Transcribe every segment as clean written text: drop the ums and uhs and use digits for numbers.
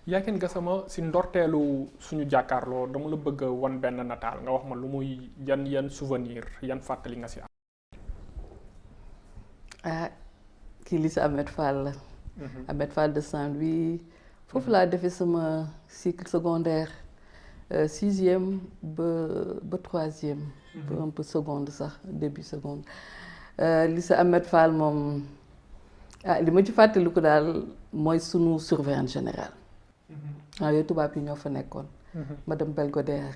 Yakin Gassama si ndorteelu suñu jàkkaarloo dama la bëgg wan benn nataal nga wax ma lu muy yan souvenir yan fàttali nga si am. ah kii lycée Ahmed Fall la. Ahmed Fall de Saint-Louis foofu laa defee sama cycle secondaire 6e ba 3e. ba un peu seconde sax début seconde. lycée Ahmed Fall moom li ma ci fàttaliku daal mooy sunu surveillante générale. yooyu tubaab yi ñoo fa nekkoon. madame Belgodère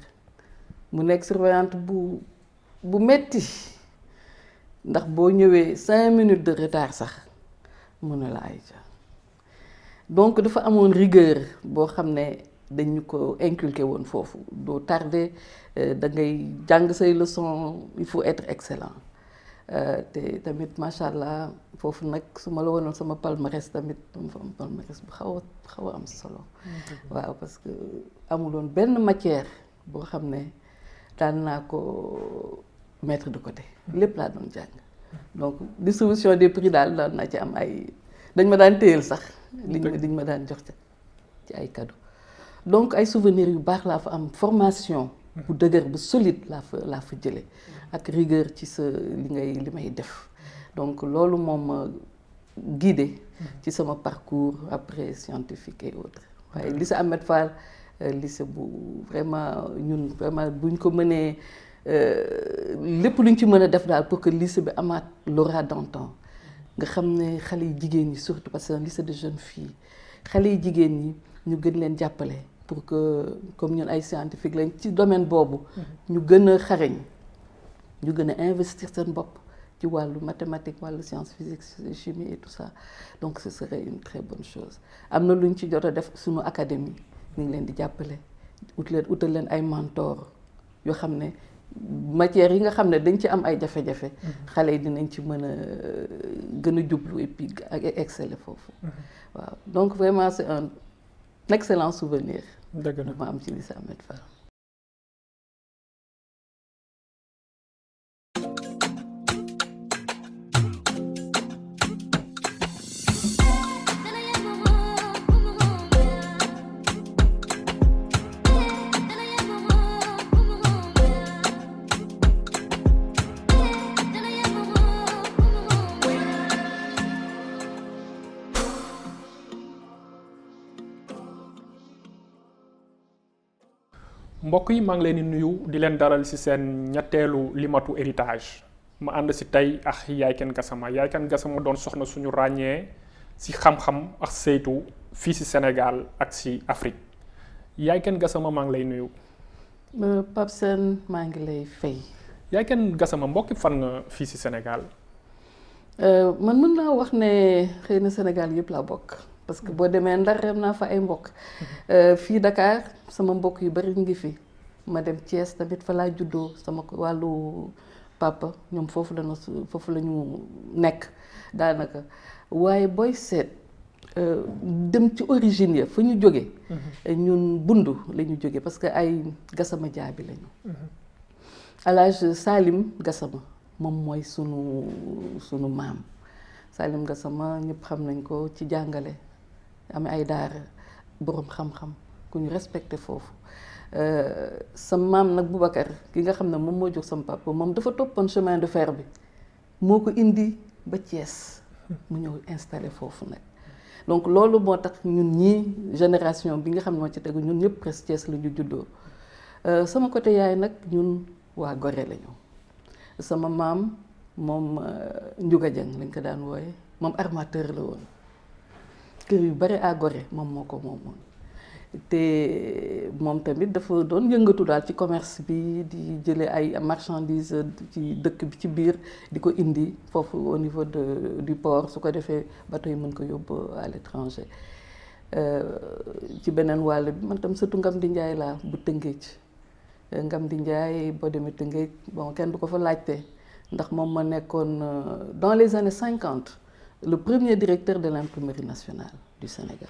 mu nekk surveillante bu metti ndax boo ñëwee 5 minutes de retard sax mu ne la ay ca donc dafa amoon rigueur boo xam ne dañu ko inculqué woon foofu doo tardé da ngay jàng say leçons il faut être excellent te tamit macha allah foofu nag su ma la wonoon sama palmarès tamit am palmarès bu xaw a am solo. waaw parce que amuloon benn matière boo xam ne daan naa ko mettre de côté lépp laa doon jàng donc distribution des prix daal daan naa ci am ay dañ ma daan téyel sax liñ ma daan jox ci ay cadeau donc ay souvenirs yu baax laa fa am formation bu dëgër bu solide laa fa jële ak rigueur ci sa li may def donc loolu moom guidé ci sama parcours après scientifique et autres waaye lycée Ahmed Fall lycée bu vraiment ñun vraiment buñ ko mënee lépp luñ ci mën a def daal pour que lycée bi amaat l'aura d'antan nga xam ne xale yi jigéen ñi surtout parce que c'est un lycée de jeunes filles xale yi jigéen ñi ñu gën leen jàppale pour que comme ñun ay scientifique lañ ci domaine boobu ñu gën a xarañ ñu gën a investir seen bopp ci wàllu mathématique wàllu science physique chimie et tout ça donc ce serait une très bonne chose am na luñ ci jot a def suñu académie ñu ngi leen di jàppale utal leen ay mentor yoo xam ne matière yi nga xam ne dañ ci am ay jafe-jafe xale yi dinañ ci mën a gën a jublu et puis ak exceller foofu waaw donc vraiment c'est un excellent souvenir dëgg la ma am ci lycée Ahmed Fall. mbokk yi maa ngi leen di nuyu di leen dalal ci seen ñetteelu limatu héritage ma ànd ci tey ak Yaykeen Gassama Yaykeen Gassama doon soxna suñu ràññee ci xam-xam ak saytu fii ci Sénégal ak ci Afrique Yaykeen Gassama maa ngi lay nuyu. Pape Sène maa ngi lay fay. Yaykeen Gassama mbokki fan nga fii ci Sénégal. man mën naa wax ne xëy na Sénégal yëpp laa bokk. parce que boo demee Ndar dem naa fa ay mbokk fii Dakar sama mbokk yu bari ngi fi ma dem Thiès tamit fa laa juddoo sama wàllu papa ñoom foofu la ñu nekk daanaka waaye booy seet dem ci origine ya fa ñu jóge ñun bundu la ñu jóge parce que ay Gassama jaabi lañu Alaaji Salim Gassama moom mooy sunu maam Salim Gassama ñëpp xam nañ ko ci jàngale amee ay daara boroom xam-xam ku ñu respecté foofu sa maam nag Boubacar ki nga xam ne moom moo jox sama papa moom dafa toppoon chemin de fer bi moo ko indi ba Thiès mu ñëw installé foofu nag donc loolu moo tax ñun ñii génération bi nga xam ne moo ci tegu ñun ñëpp presque Thiès la ñu juddoo sama côté yaay nag ñun waa Gorée lañu sama maam moom Ndiouga Dieng lañ ko daan wooye moom armateur la woon kër yu bari à Gorée moom moo ko moomoon te moom tamit dafa doon yëngatu daal ci commerce bi di jële ay marchandises ci dëkk bi ci biir di ko indi foofu au niveau du port su ko defee bateau yi mën ko yóbbu à l'étranger ci beneen wàll bi man tam surtout Ngamdi Njaay laa bu Tëngéej Ngamdi Njaay boo demee Tëngéej bon kenn du ko fa laajte ndax moom ma nekkoon dans les années 50 le premier directeur de l'imprimerie nationale du Sénégal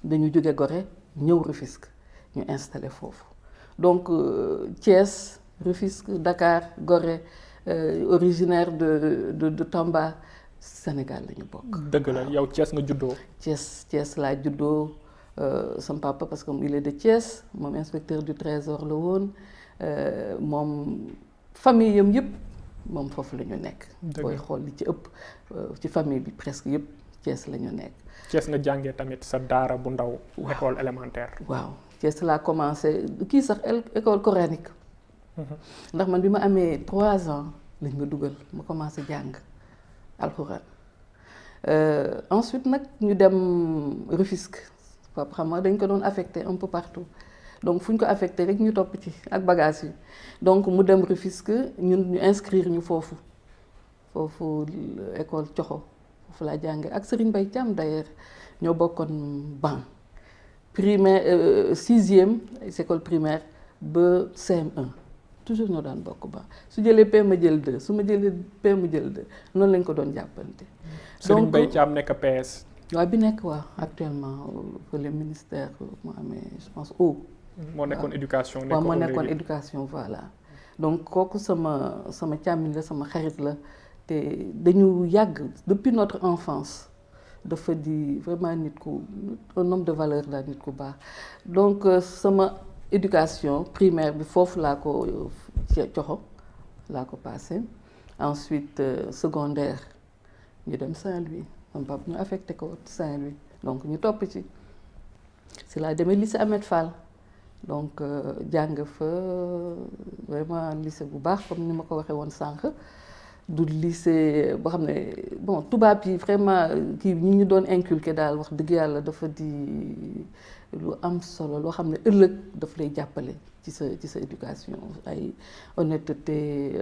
dañu jóge Gorée ñëw Rufisque ñu installé foofu donc Thiès Rufisque Dakar Gorée originaire de Tamba Sénégal la ñu bokk. dëgg la yow Thiès nga juddoo. Thiès laa juddoo sama papa parce que il est de Thiès moom inspecteur du trésor la woon moom famille yam yëpp moom foofu la ñu nekk. booy xool li ci ëpp ci famille bi presque yëpp Thiès la ñu nekk. Thiès nga jàngee tamit sa daara bu ndaw. école élémentaire. waaw Thiès laa commencé kii sax école coranique. ndax man bi ma amee 3 ans lañ ma dugal ma commencé jàng alxuraan ensuite nag ñu dem Rufisque papa xam nga dañ ko doon affecté un peu partout donc fu ñu ko affecté rek ñu topp ci ak bagage yi donc mu dem Rufisque ñun ñu inscrire ñu foofu école Coxo foofu laa jàngee ak Serigne Mbaye Thiam d'ailleurs ñoo bokkoon ban primaire 6e école primaire ba CM1 toujours ñoo daan bokk ba su jëlee P ma jël 2 su ma jëlee P ma jël 2 noonu lañ ko doon jàppante. Serigne Mbaye Thiam nekk PS. waaw bi nekk waaw actuellement le ministère moo amee je pense moo nekkoon éducation. waaw moo nekkoon éducation voilà. donc kooku sama càmmiñ la sama xarit la te dañu yàgg depuis notre enfance dafa di vraiment nit ku un homme de valeur la nit ku baax donc sama éducation primaire bi foofu laa ko Coxo laa ko passé ensuite secondaire ñu dem Saint-Louis sama papa ñu affecté ko Saint-Louis donc ñu topp ci si laa demee lycée Ahmed Fall donc jàng fa vraiment lycée bu baax comme ni ma ko waxee woon sànq du lycée boo xam ne bon tubaab yi vraiment kii ñi ñu doon inculqué daal wax dëgg yàlla dafa di lu am solo loo xam ne ëllëg daf lay jàppale ci sa éducation ay honnêteté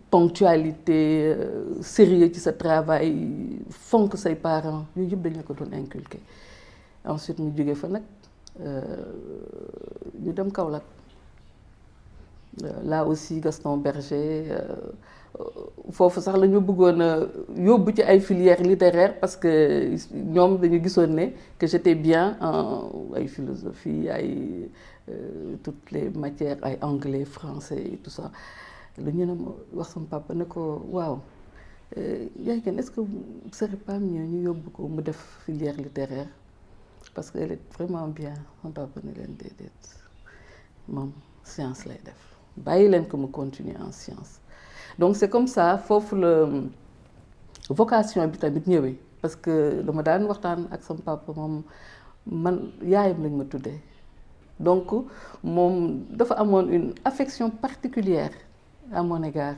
ponctualité sérieux ci sa travail fonk say parents yooyu yëpp dañu ko doon inculqué ensuite ñu jógee fa nag ñu dem Kaolack là aussi Gaston Berger foofu sax la ñu bëggoon a yóbbu ci ay filières littéraires parce que ñoom dañu gisoon ne que j'étais bien en ay philosophie ay toutes les matières ay anglais français et tout ça lu ñu ne ma wax sama papa ne ko waaw yaay kenn est-ce que serait pas mieux ñu yóbbu ko mu def filière littéraire parce que elle est vraiment bien sama papa ne leen déedéet moom science lay def bàyyi leen ko mu continuer en science donc c'est comme ça foofu la vocation bi tamit ñëwee parce que dama daan waxtaan ak sama papa moom man yaayam lañ ma tuddee donc moom dafa amoon une affection particulière à mon égard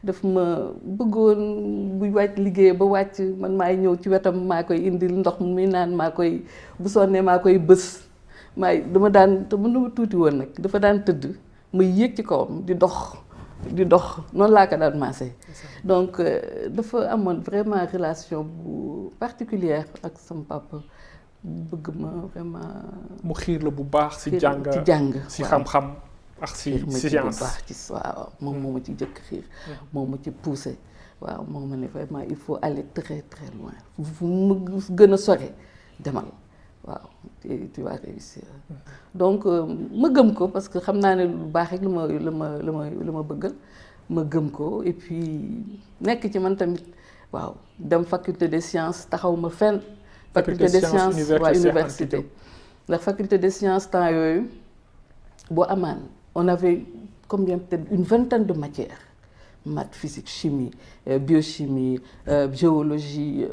daf ma bëggoon bu wàcc liggéey ba wàcc man maay ñëw ci wetam maa koy indil ndox muy naan maa koy bu sonnee maa koy bës dama daan te mën na ma tuuti woon nag dafa daan tëdd may yéeg ci kawam di dox noonu laa ko daan maase donc dafa amoon vraiment relation bu particulière ak sama papa bëgg ma vraiment. mu xiir la bu baax ci jàng ci xam-xam ak ci science baax ci waaw moom moo ma ci jëkk xiir moom ma ci poussé waaw moom ma ne vraiment il faut aller très très loin fu mu gën a sore demal waaw tu vas réussir donc ma gëm ko parce que xam naa ne lu baax rek la ma bëggal ma gëm ko et puis nekk ci man tamit waaw dem faculté des sciences taxaw ma fenn faculté des sciences waa université ndax faculté des sciences temps yooyu boo amaan on avait combien peut-être une vingtaine de matières maths physique chimie biochimie géologie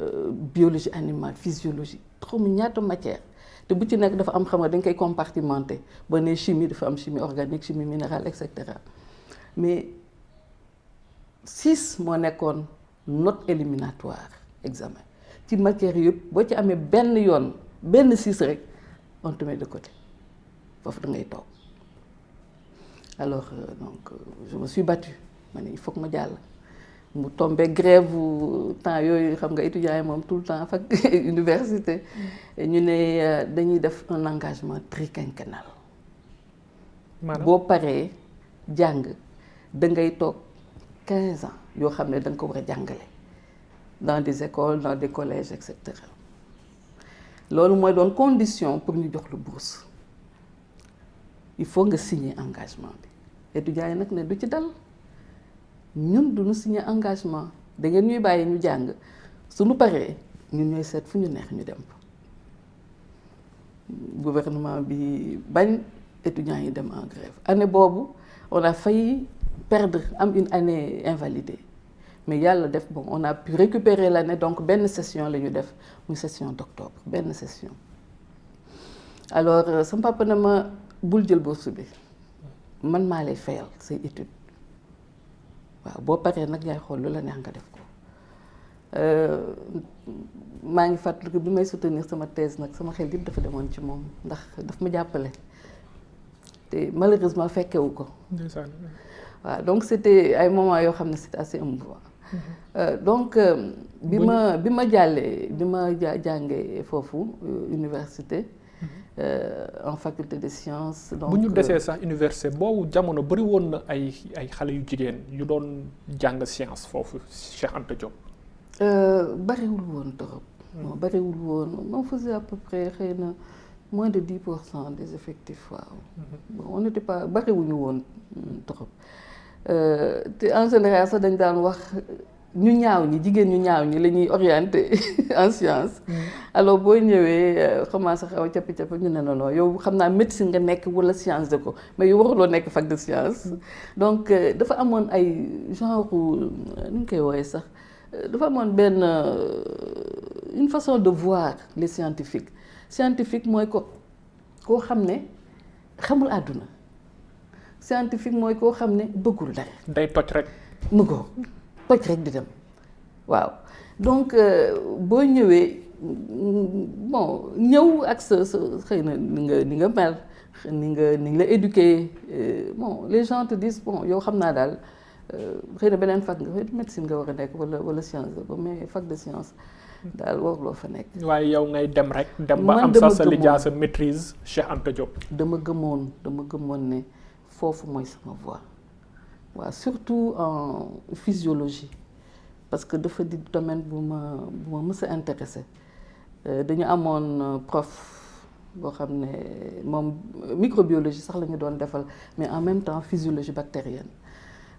biologie animale physiologie xaw ma ñaata matière te bu ci nekk dafa am xam nga dañ koy compartimenter ba ne chimie dafa am chimie organique chimie minérale et cetera mais 6 moo nekkoon note éliminatoire examen ci matière yëpp boo ci amee benn 6 rek on te met de côté foofu da ngay toog alors donc je me suis battue ma ne il faut que ma jàll mu tombé grève temps yooyu xam nga étudiants yi moom tout le temps fac université ñu ne dañuy def un engagement triquinquennal boo paree jàng da ngay toog 15 ans yoo xam ne da nga ko war a jàngale dans des écoles dans des collèges et cetera loolu mooy doon condition pour ñu jox la bourse il faut nga signer engagement bi étudiants yi nag ne du ci dal ñun duñu signer engagement da ngeen ñuy bàyyi ñu jàng suñu paree ñun ñooy seet fu ñu neex ñu dem gouvernement bi bañ étudiants yi dem en grève année boobu on a failli perdre une année invalidée mais yàlla def bon on a pu récupérer l'année donc benn session la ñu def muy session d'octobre benn session alors sama papa na ma bul jël bourse bi man maa lay fayal say études waaw boo paree nag yaay xool lu la neex nga def ko maa ngi fàttaliku bi may soutenir sama thèse nag sama xel yëpp dafa demoon ci moom ndax daf ma jàppale te malheureusement fekkewu ko waaw donc c'était ay moments yoo xam ne c'était assez émouvant donc bi ma jàllee bi ma jàngee foofu université en faculté de sciences. donc bu ñu desee sax université boobu jamono bëri woon na ay xale yu jigéen yu doon jàng science foofu Cheikh Anta Diop. bariwul woon trop. non bariwul woon on faisait à peu près xëy na moins de 10% des effectifs waaw. bon on n'était pas bariwuñu woon trop te en général sax dañ daan wax. ñu ñaaw ñi jigéen ñu ñaaw ñi la ñuy orienté en science alors boo ñëwee commencé xaw a cappi-cappi ñu ne non yow xam naa médecine nga nekk wala science de ko mais yow waruloo nekk fac de science donc dafa amoon ay genre nu ñu koy woowee sax dafa amoon benn une façon de voir les scientifique mooy koo xam ne xamul àdduna scientifique mooy koo xam ne bëggul dara day toj rek mu ko toj rek di dem waaw donc boo ñëwee bon ñëw ak sa xëy na ni nga mel ni nga la éduqué bon les gens te disent bon yow xam naa daal xëy na beneen fac nga médecine nga war a nekk wala science ko mais fac de science daal waruloo fa nekk. waaye yow ngay dem rek. dem ba am sa lijaasa maîtrise Cheikh Anta Diop. dama gëmoon ne foofu mooy sama voie. waaw surtout en physiologie parce que dafa di domaine bu ma mës a intéressé dañu amoon prof boo xam ne moom microbiologie sax la ñu doon defal mais en même temps physiologie bactérienne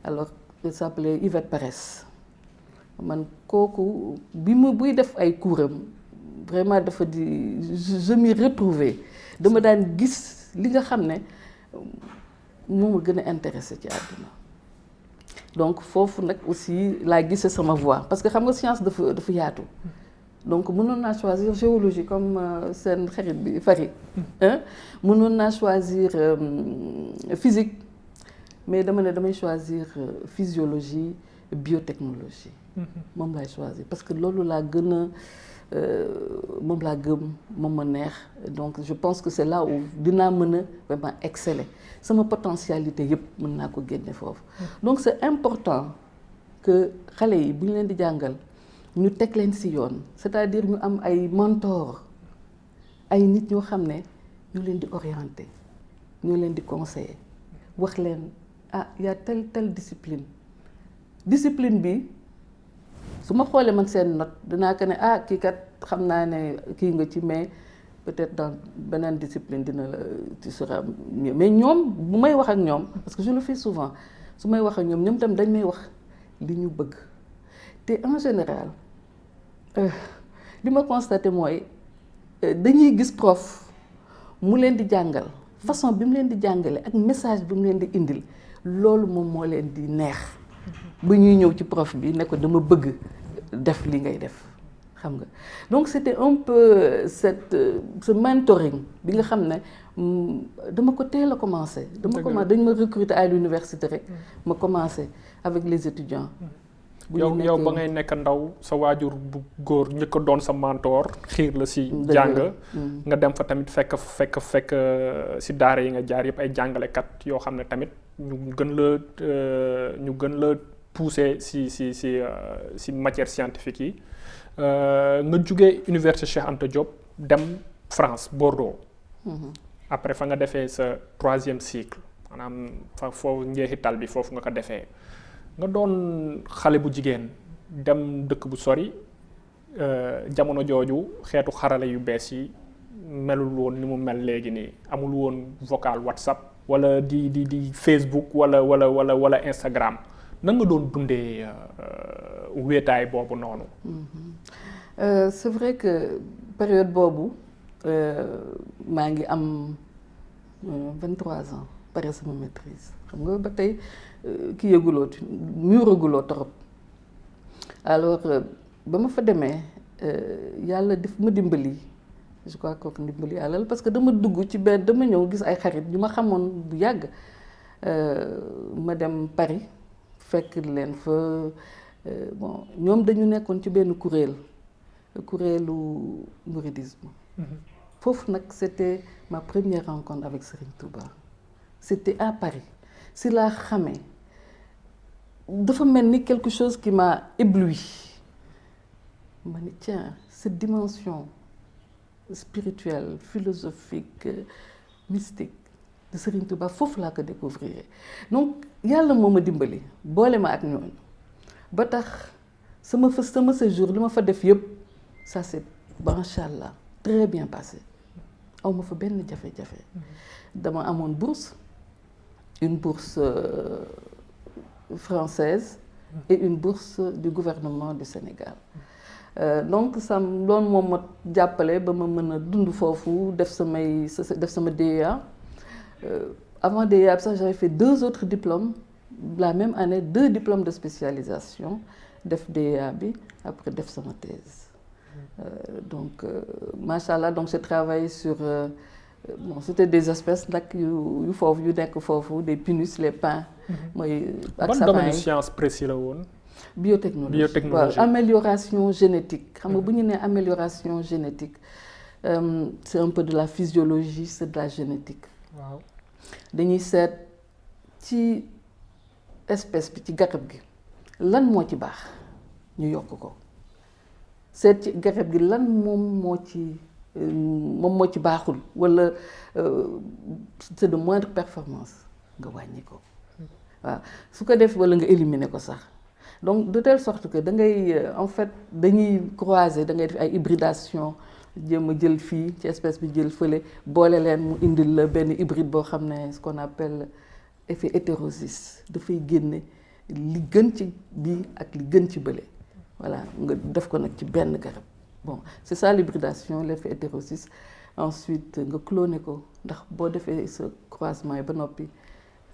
alors il s'appelait Yvette Paresse man kooku buy def ay coursam vraiment dafa di je m'y retrouvais dama daan gis li nga xam ne moo ma gën a intéressé ci àdduna donc foofu nag aussi laa gisee sama voie parce que xam nga science dafa yaatu donc mënoon naa choisir géologie comme seen xarit bi Fary mënoon naa choisir physique mais dama ne damay choisir physiologie biotechnologie moom laay choisir parce que loolu laa gën a moom laa gëm moom ma neex donc je pense que c'est là où dinaa mën a vraiment exceller sama potentialité yëpp mën naa ko génne foofu donc c'est important que xale yi bu ñu leen di jàngal ñu teg leen ci yoon c'est-à-dire ñu am ay mentors ay nit ñoo xam ne ñu leen di orienter ñu leen di conseiller wax leen y a telle discipline bi su ma xoolee man seen note dinaa ko ne kii kat xam naa ne kii nga ci mais peut-être dans beneen discipline dina la tu seras mieux mais ñoom bu may wax ak ñoom parce que je le fais souvent su may wax ak ñoom tam dañ may wax li ñu bëgg te en général li ma constaté mooy dañuy gis prof mu leen di jàngal façon bi mu leen di jàngale ak message bi mu leen di indil loolu moom moo leen di neex ba ñuy ñëw ci prof bi ne ko dama bëgg def li ngay def xam nga donc c'était un peu ce mentoring bi nga xam ne dama ko teel a commencé dañ ma recruter à l'université rek ma commencé avec les étudiants yow ba ngay nekk ndaw sa waajur bu góor njëkk a doon sa mentor xiir la si jàng nga dem fa tamit fekk si daara yi nga jaar yëpp ay jàngalekat yoo xam ne tamit ñu gën la pousser si matière scientifique yi nga jugee université Cheikh Anta Diop dem France Bordeaux après fa nga defee sa 3e cycle maanaam fa foofu njeexital bi foofu nga ko defee nga doon xale bu jigéen dem dëkk bu sori jamono jooju xeetu xarala yu bees yi melul woon ni mu mel léegi nii amul woon vocal WhatsApp wala di Facebook wala Instagram nan nga doon dundee wéetaay boobu noonu. C'est vrai que période boobu maa ngi am 23 ans pare sama maîtrise xam nga ba tey ki yëguloo muuraguloo torop alors ba ma fa demee yàlla def ma dimbali je crois que ndimbali yàlla la parce que dama dugg ci benn dama ñëw gis ay xarit ñu ma xamoon bu yàgg ma dem Paris fekk leen fa bon ñoom dañu nekkoon ci benn kuréelu mouridisme. Foofu nag c'était ma première rencontre avec Serigne Touba. C'était à Paris si laa xamee dafa mel ni quelque chose qui m'a ébloui ma ni tiens cette dimension spirituelle philosophique mystique de Serigne Touba foofu laa ko découvrir donc yàlla moo ma dimbali boole ma ak ñooñu ba tax sama séjour li ma fa def yëpp ça c'est macha allah très bien passé aw ma fa benn jafe-jafe dama amoon une bourse française et une bourse du gouvernement du Sénégal donc loolu moom ma jàppale ba ma mën a dund foofu def sama DEA avant DEA sax j'avais fait 2 autres diplômes la même année 2 diplômes de spécialisation def DEA bi après def sama thèse donc machallah donc j'ai travaillé sur bon c'était des espèces nag yu foofu yu nekk foofu des pinus les pins mooy ak ban domaine science précis la woon biotechnologie waaw amélioration génétique xam nga bu ñu nee amélioration génétique c'est un peu de la physiologie c'est de la génétique waaw dañuy seet ci espèce bi ci garab gi lan moo ci baax ñu yokk ko seet ci garab gi lan moom moo ci baaxul walla c'est de moindre performance nga wàññi ko waaw su ko def walla nga éliminer ko sax donc de telle sorte que da ngay en fait dañuy croiser da ngay def ay hybridation jéem a jël fii ci espèce bi jël fële boole leen mu indil la benn hybride boo xam ne ce qu'on appelle effet hétérosys dafay génne li gën ci bii ak li gën ci bële voilà nga def ko nag ci benn garab bon c'est ça l'hybridation l'effet hétérosys ensuite nga cloner ko ndax boo defee sa croisement yi ba noppi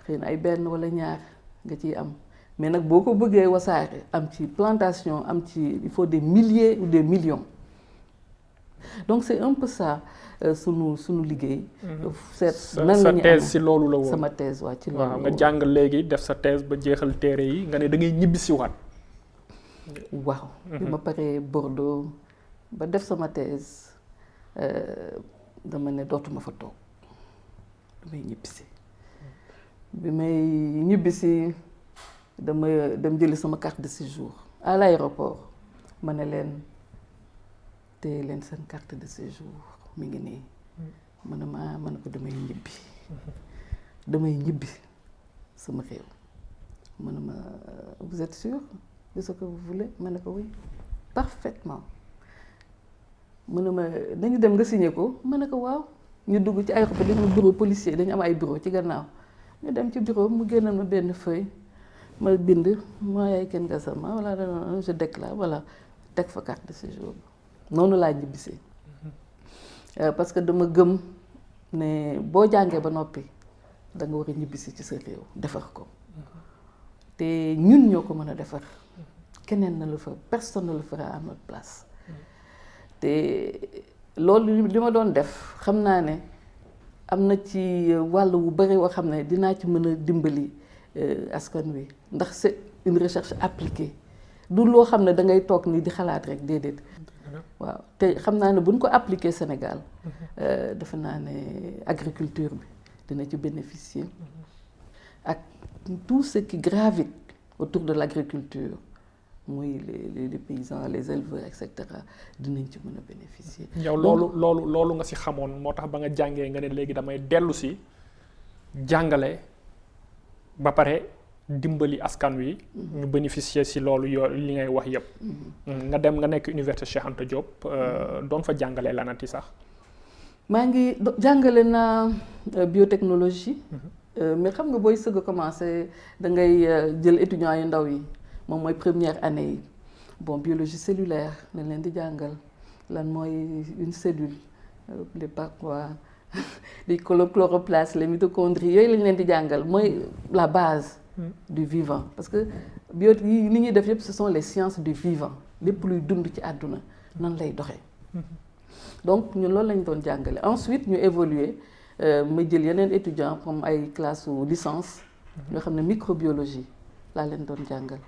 xëy na ay benn walla ñaar nga ciy am mais nag boo ko bëggee wasaare am ci plantation am ci il faut des milliers ou des millions donc c'est un peu ça sunu liggéey. seet nan la ñuy sa thèse si loolu la woon sama thèse waa ci loolu waaw nga jàng léegi def sa thèse ba jeexal téere yi nga ne da ngay ñibbisiwaat. waaw. bi ma paree Bordeaux ba def sama thèse dama ne dootuma fa toog damay ñibbisi bi may ñibbisi dama dem jëli sama carte de séjour à l'aéroport ma ne leen téye leen seen carte de séjour mi ngi nii ma ne ko damay ñibbi sama réew ma ne ma vous êtes sûr de ce que vous voulez ma ne ko oui parfaitement mu ne ma dañu dem nga signé ko ma ne ko waaw ñu dugg ci aéroport dañu am bureau policier dañu am ay bureau ci gannaaw ñu dem ci bureau mu génnal ma benn feuille ma bind maa yaay kenn gasama voilà je déclare voilà teg fa carte de séjour noonu laa ñibbisee parce que dama gëm ne boo jàngee ba noppi da nga war a ñibbisi ci sa réew defar ko te ñun ñoo ko mën a defar keneen na la fa personne ne le fera à notre place te loolu li ma doon def xam naa ne am na ci wàll wu bari woo xam ne dinaa ci mën a dimbali askan wi ndax c'est une recherche appliquée du loo xam ne da ngay toog ni di xalaat rek déedéet waaw te xam naa ne buñ ko appliquer Sénégal defe naa ne agriculture bi dina ci bénéficier ak tout ce qui gravite autour de l'agriculture muy les paysans les éleveurs et cetera dinañ ci mën a bénéficier. yow loolu nga ci xamoon moo tax ba nga jàngee nga ne léegi damay dellu ci jàngale ba pare dimbali askan wi. ñu bénéficier ci loolu li ngay wax yépp. nga dem nga nekk université Cheikh Anta Diop doon fa jàngale lanati sax. maa ngi jàngale naa biotechnologie. mais xam nga booy sëgg a commencer da ngay jël étudiants yu ndaw yi moom mooy première année yi bon biologie cellulaire lañ leen di jàngal lan mooy une cellule les parois les chloroplastes les mitochondries yooyu lañ leen di jàngal mooy la base du vivant parce que bio yi li ñuy def yëpp ce sont les sciences du vivant lépp luy dund ci àdduna nan lay doxee donc ñun loolu lañ doon jàngale ensuite ñu évoluer ma jël yeneen étudiants comme ay classe ou licence yoo xam ne microbiologie laa leen doon jàngal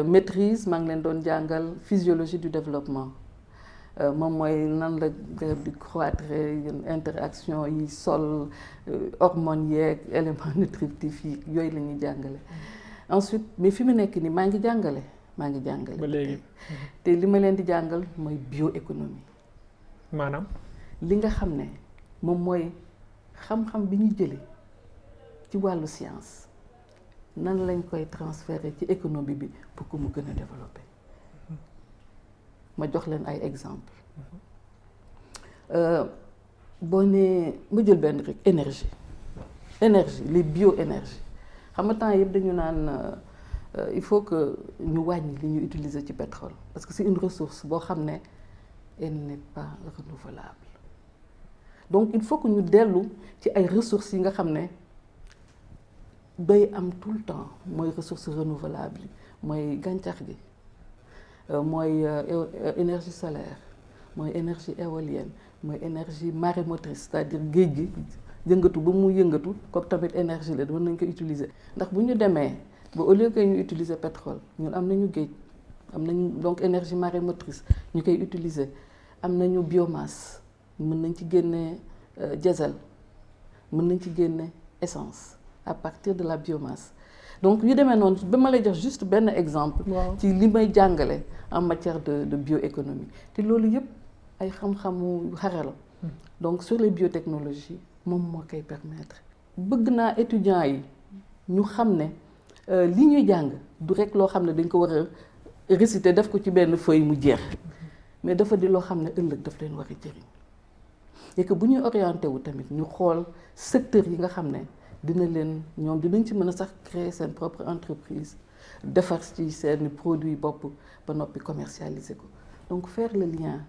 maîtrise maa ngi leen doon jàngal physiologie du développement moom mooy nan la garab di croître interaction yi sol hormones yeeg éléments nutritifs yi yooyu la ñuy jàngale ensuite mais fi mu nekk nii maa ngi jàngale ba léegi te li ma leen di jàngal mooy bioéconomie maanaam li nga xam ne moom mooy xam-xam bi ñu jëlee ci wàllu science nan lañ koy transférer ci économie bi pour que mu gën a développer ma jox leen ay exemple boo nee ma jël benn rek énergie les bioénergies xam nga temps yëpp dañu naan il faut que ñu wàññi li ñu utiliser ci pétrole parce que c'est une ressource boo xam ne elle n'est pas renouvelable donc il faut que ñu dellu ci ay ressources yi nga xam ne day am tout le temps mooy ressources renouvelables yi mooy gàncax gi mooy énergie solaire mooy énergie éolienne mooy énergie marémotrice c'est-à-dire géej gi yëngatu ba mu yëngatu comme tamit énergie la mën nañ ko utiliser ndax bu ñu demee ba au lieu que ñu utiliser pétrole ñun am nañu géej am nañu donc énergie marémotrice ñu koy utiliser am nañu biomasse mën nañ ci génne diesel mën nañ ci génne essence à partir de la biomasse donc yu demee noonu ba ma lay jox juste benn exemple ci li may jàngale en matière de bioéconomie te loolu yëpp ay xam-xamu xarala donc sur les biotechnologies moom moo koy permettre bëgg naa étudiants yi ñu xam ne li ñuy jàng du rek loo xam ne dañ ko war a réciter def ko ci benn feuille mu jeex mais dafa di loo xam ne ëllëg daf leen war a jëriñ et que bu ñuy orienté wu tamit ñu xool secteur yi nga xam ne dina leen ñoom dinañ ci mën a sax créer seen propre entreprise defar ci seen produit bopp ba noppi commercialiser ko donc faire le lien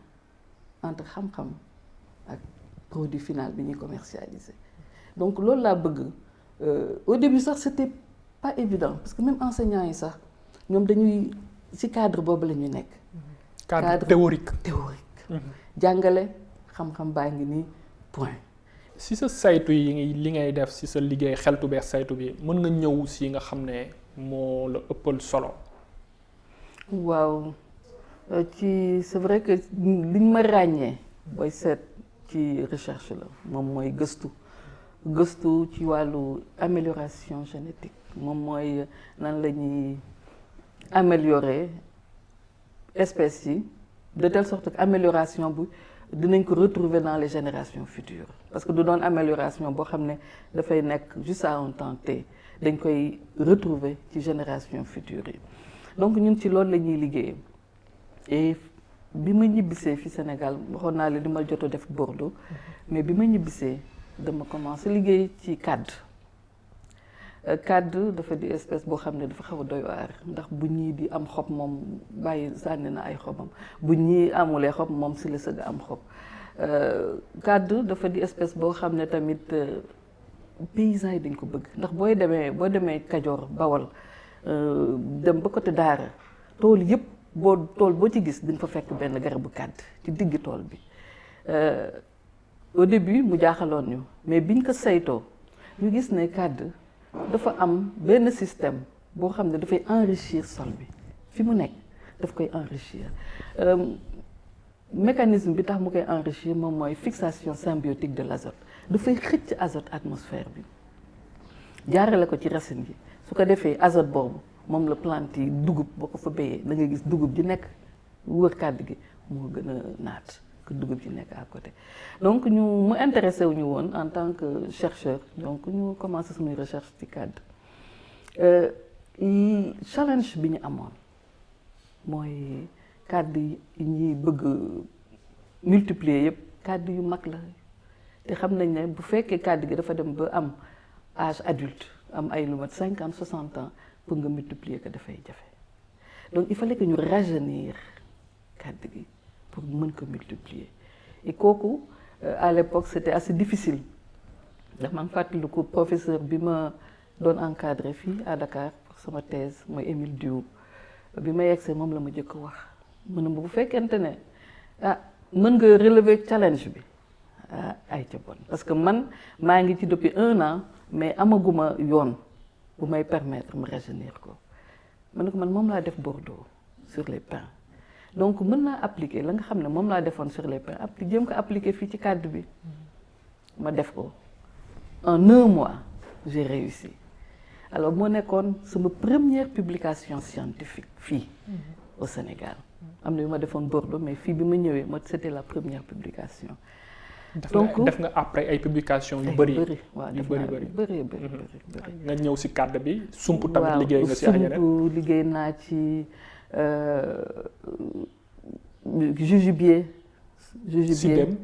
entre xam-xam ak produit final bi ñuy commercialiser donc loolu laa bëgg au début sax c'était pas évident parce que même enseignants yi sax ñoom dañuy ci cadre boobu la ñuy nekk cadre théorique jàngale xam-xam baa ngi nii point si sa saytu yi li ngay def si sa liggéey xeltu bees saytu bi mën nga ñëw si nga xam ne moo la ëppal solo waaw ci c'est vrai que liñ ma ràññee booy seet ci recherche la moom mooy gëstu ci wàllu amélioration génétique moom mooy nan la ñuy améliorer espèces yi de telle sorte que amélioration bu dinañ ko retrouver dans les générations futures parce que du doon amélioration boo xam ne dafay nekk juste à un temps T dañ koy retrouver ci génération future yi donc ñun ci loolu la ñuy liggéey et bi ma ñibbisee fi Sénégal waxoon naa la li ma jot a def Bordeaux mais bi ma ñibbisee dama commencé liggéey ci kàdd dafa di espèce boo xam ne dafa xaw a doy waar ndax bu ñii di am xob moom bàyyi sànni na ay xobam bu ñii amulee xob moom si la sëgg am xob kàdd dafa di espèce boo xam ne tamit paysans yi dañ ko bëgg ndax boo demee Kajoor Bawol dem ba côté Daara tool yëpp tool boo ci gis di nga fa fekk benn garabu kàdd ci diggi tool bi au début mu jaaxaloon ñu mais biñ ko saytoo ñu gis ne kàdd dafa am benn système boo xam ne dafay enrichir sol bi fi mu nekk daf koy enrichir mécanisme bi tax mu koy enrichir moom mooy fixation symbiotique de l'azote dafay xëcc azote atmosphère bi jaarale ko ci racine yi su ko defee azote boobu moom la plante yi dugub boo ko fa béyee da ngay gis dugub ji nekk wër kàdd gi moo gën a naat que dugub ji nekk à côté donc mu intéressé wu ñu woon en tant que chercheur donc ñu commencé suñuy recherche ci kàdd challenge bi ñu amoon mooy kàdd yi ñuy bëgg multiplier yëpp kàdd yu mag la te xam nañ ne bu fekkee kàdd gi dafa dem ba am âge adulte am ay lu mat 50 60 ans pour nga multiplier ko dafay jafe donc il fallait que ñu rajeunir kàdd gi pour mën ko multiplier et kooku à l'époque c'était assez difficile ndax maa ngi fàttaliku professeur bi ma doon encadré fii à Dakar pour sama thèse mooy Émile Diouf bi ma yegsee moom la ma jëkk wax mu ne bu fekkente ne mën nga relever challenge bi ay ca bon parce que man maa ngi ci depuis 1 an mais amaguma yoon bu may permettre ma rajeunir ko ma ne ko man moom laa def Bordeaux sur les pins donc mën naa appliquer la nga xam ne moom laa defoon sur les pins jéem ko appliquer fii ci cadre bi ma def ko en 1 mois j'ai réussi alors moo nekkoon sama première publication scientifique fii au Sénégal am na yu ma defoon Bordeaux mais fii bi ma ñëwee c'était la première publication. donc def nga après ay publication yu bëri waaw yu bëri nga ñëw si cadre bi sump tamit liggéey nga si ay yeneen sump liggéey naa ci jujubier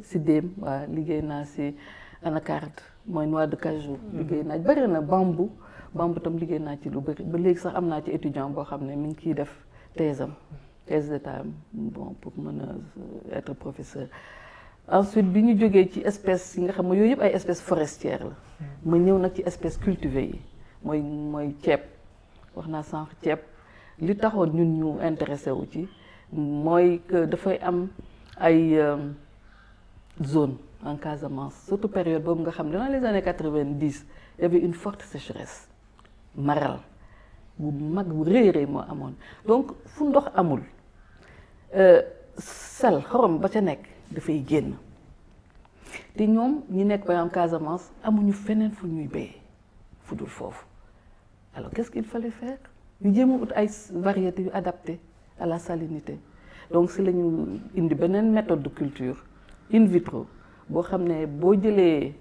sidéem waaw liggéey naa si anacarde mooy noix de cajou liggéey naa bëri na bambou tam liggéey naa ci lu bëri ba léegi sax am naa ci étudiant boo xam ne mi ngi ciy def thèse d'état bon pour mën a être professeur. Ensuite bi ñu jógee ci espèces yi nga xam ne yooyu yëpp ay espèces forestières la ma ñëw nag ci espèces cultivées yi mooy ceeb wax naa sànq ceeb li taxoon ñun ñu intéressé wu ci mooy que dafay am ay zone en Casamance surtout période boobu nga xam ne dans les années 90 il y avait une forte sécheresse maral bu mag bu rëy moo amoon donc fu ndox amul sel xorom ba ca nekk dafay génn te ñoom ñi nekk par exemple Casamance amuñu feneen fu ñuy béyee fu dul foofu alors qu'est-ce qu'il fallait faire ñu jéem a ut ay variétés yu adaptées à la salinité donc si la ñu indi beneen méthode de culture in vitro boo xam ne boo jëlee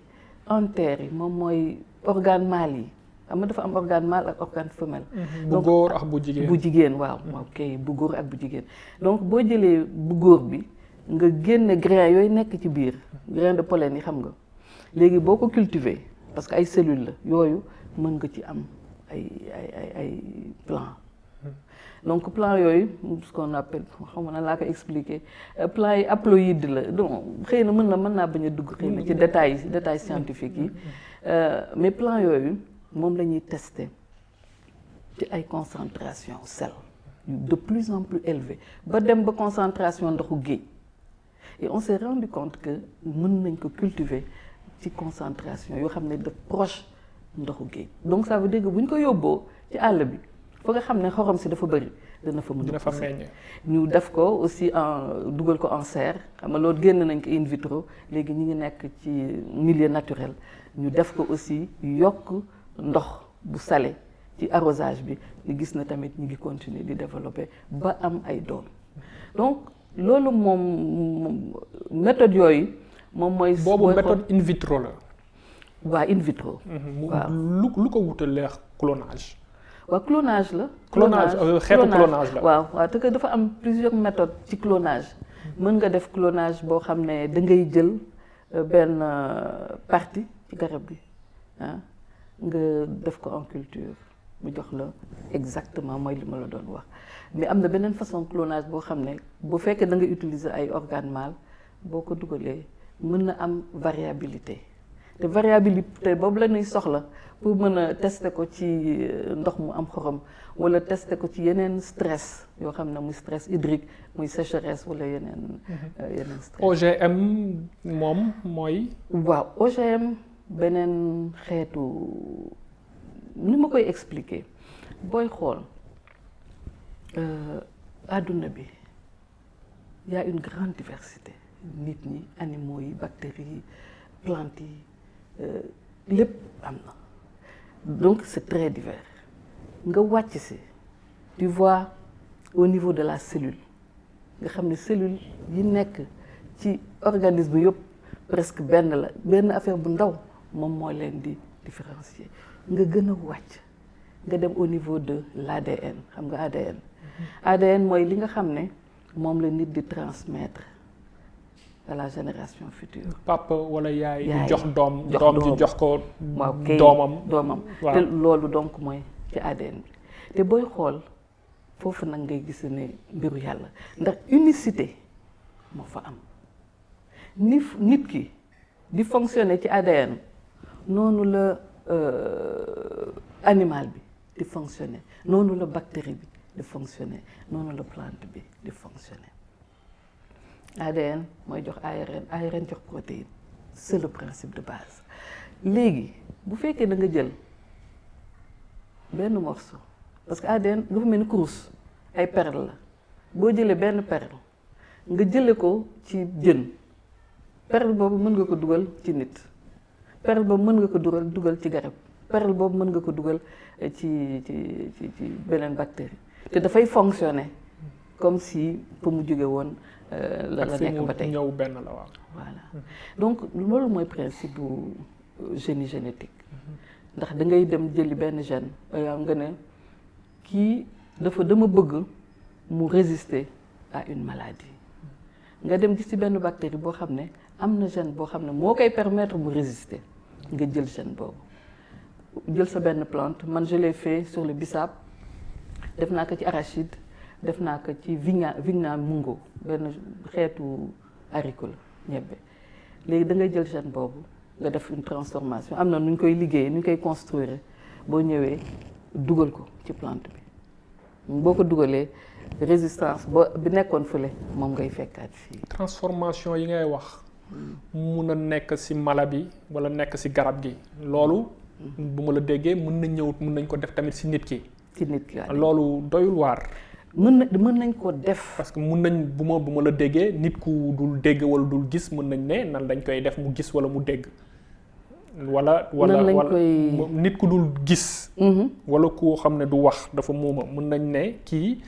en terre yi moom mooy organe mâle yi xam nga dafa am organe mâle ak organe femelle. bu góor ak bu jigéen bu jigéen waaw ok bu góor ak bu jigéen donc boo jëlee bu góor bi nga génne grain yooyu nekk ci biir grain de pollen yi xam nga léegi boo ko cultiver parce que ay cellules la yooyu mën nga ci am ay plants donc plants yooyu ce qu'on appelle xam nga laa ko expliquer plants yi haploïdes la donc xëy na mën naa bañ a dugg xëy na ci détails scientifiques yi mais plants yooyu moom la ñuy tester ci ay concentration sel de plus en plus élevée ba dem ba concentration ndoxu géej et on s'est rendu compte que mën nañ ko cultiver ci concentration yoo xam ne de proche ndoxu géej donc ça veut dire que bu ñu ko yóbboo ci àll bi fa nga xam ne xorom si dafa bëri dina fa mën a meññ ñu def ko aussi dugal ko en serre xam nga loolu génn nañ ko in vitro léegi ñu ngi nekk ci milieu naturel ñu def ko aussi yokk ndox bu salé ci arrosage bi ñu gis na tamit ñu ngi continuer di développer ba am ay doom donc loolu moom méthode yooyu moom mooy. boobu méthode in vitro la. waa in vitro. waaw lu ko wutaleex clonage. waaw clonage la. xeetu clonage la. waaw te que dafa am plusieurs méthodes ci clonage. mën nga def clonage boo xam ne da ngay jël benn partie ci garab gi nga def ko en culture mu jox la exactement mooy li ma la doon wax mais am na beneen façon clonage boo xam ne bu fekkee da nga utiliser ay organes mâles boo ko dugalee mën na am variabilité te variabilité boobu la ñuy soxla pour mën a tester ko ci ndox mu am xorom wala tester ko ci yeneen stress yoo xam ne muy stress hydrique muy sécheresse wala yeneen stress. OGM moom mooy. waaw OGM beneen xeetu ni ma koy expliquer booy xool àdduna bi y a une grande diversité nit ñi animaux yi bactéries yi plantes yi lépp am na donc c'est très divers nga wàcc si tu vois au niveau de la cellule nga xam ne cellule yi nekk ci organisme yëpp presque benn affaire bu ndaw moom moo leen di différencier nga gën a wàcc nga dem au niveau de l'ADN xam nga ADN. ADN mooy li nga xam ne moom la nit di transmettre à la génération future. papa wala yaay di jox doom ji jox ko. waaw kay doomam te loolu donc mooy ci ADN bi te booy xool foofu nag ngay gis ne mbiru yàlla ndax unicité moo fa am nit ki di fonctionner ci ADN noonu la animal bi di fonctionner noonu la bactérie bi di fonctionner noonu la plante bi di fonctionner. ADN mooy jox ARN jox protéine c'est le principe de base. léegi bu fekkee da nga jël benn morceau parce que ADN dafa mel ni kurus ay perle la boo jëlee benn perle nga jële ko ci jën perle boobu mën nga ko dugal ci nit perle boobu mën nga ko dugal ci garab perle boobu mën nga ko dugal ci beneen bactérie te dafay fonctionner comme si fa mu jóge woon la nekk ba tey ñëw benn la waaw. voilà donc loolu mooy principe bu génie génétique ndax da ngay dem jëli benn gène par exemple nga ne kii dama bëgg mu résister à une maladie nga dem gis ci benn bactérie boo xam ne am na gène boo xam ne moo koy permettre mu résister nga jël gène boobu jël sa benn plante man je l'ai fait sur le bissap def naa ko ci arachide def naa ko ci vigna mungo benn xeetu haricot la ñebbe léegi da ngay jël gène boobu nga def une transformation am na nu ñu koy liggéeyee nu ñu koy construire boo ñëwee dugal ko ci plante bi boo ko dugalee résistance bi nekkoon fële moom ngay fekkaat fii. transformation yi ngay wax mun a nekk ci mala bi walla nekk ci garab gi loolu bu ma la déggee mën nañ ko def tamit ci nit ki. ci nit ki loolu doyul waar. mën nañ ko def. parce que mun nañ bu ma la déggee nit ku dul dégg wala dul gis mën nañ ne nan dañ koy def mu gis wala mu dégg. wala nit ku dul gis. wala koo xam ne du wax dafa muuma mën nañ ne kii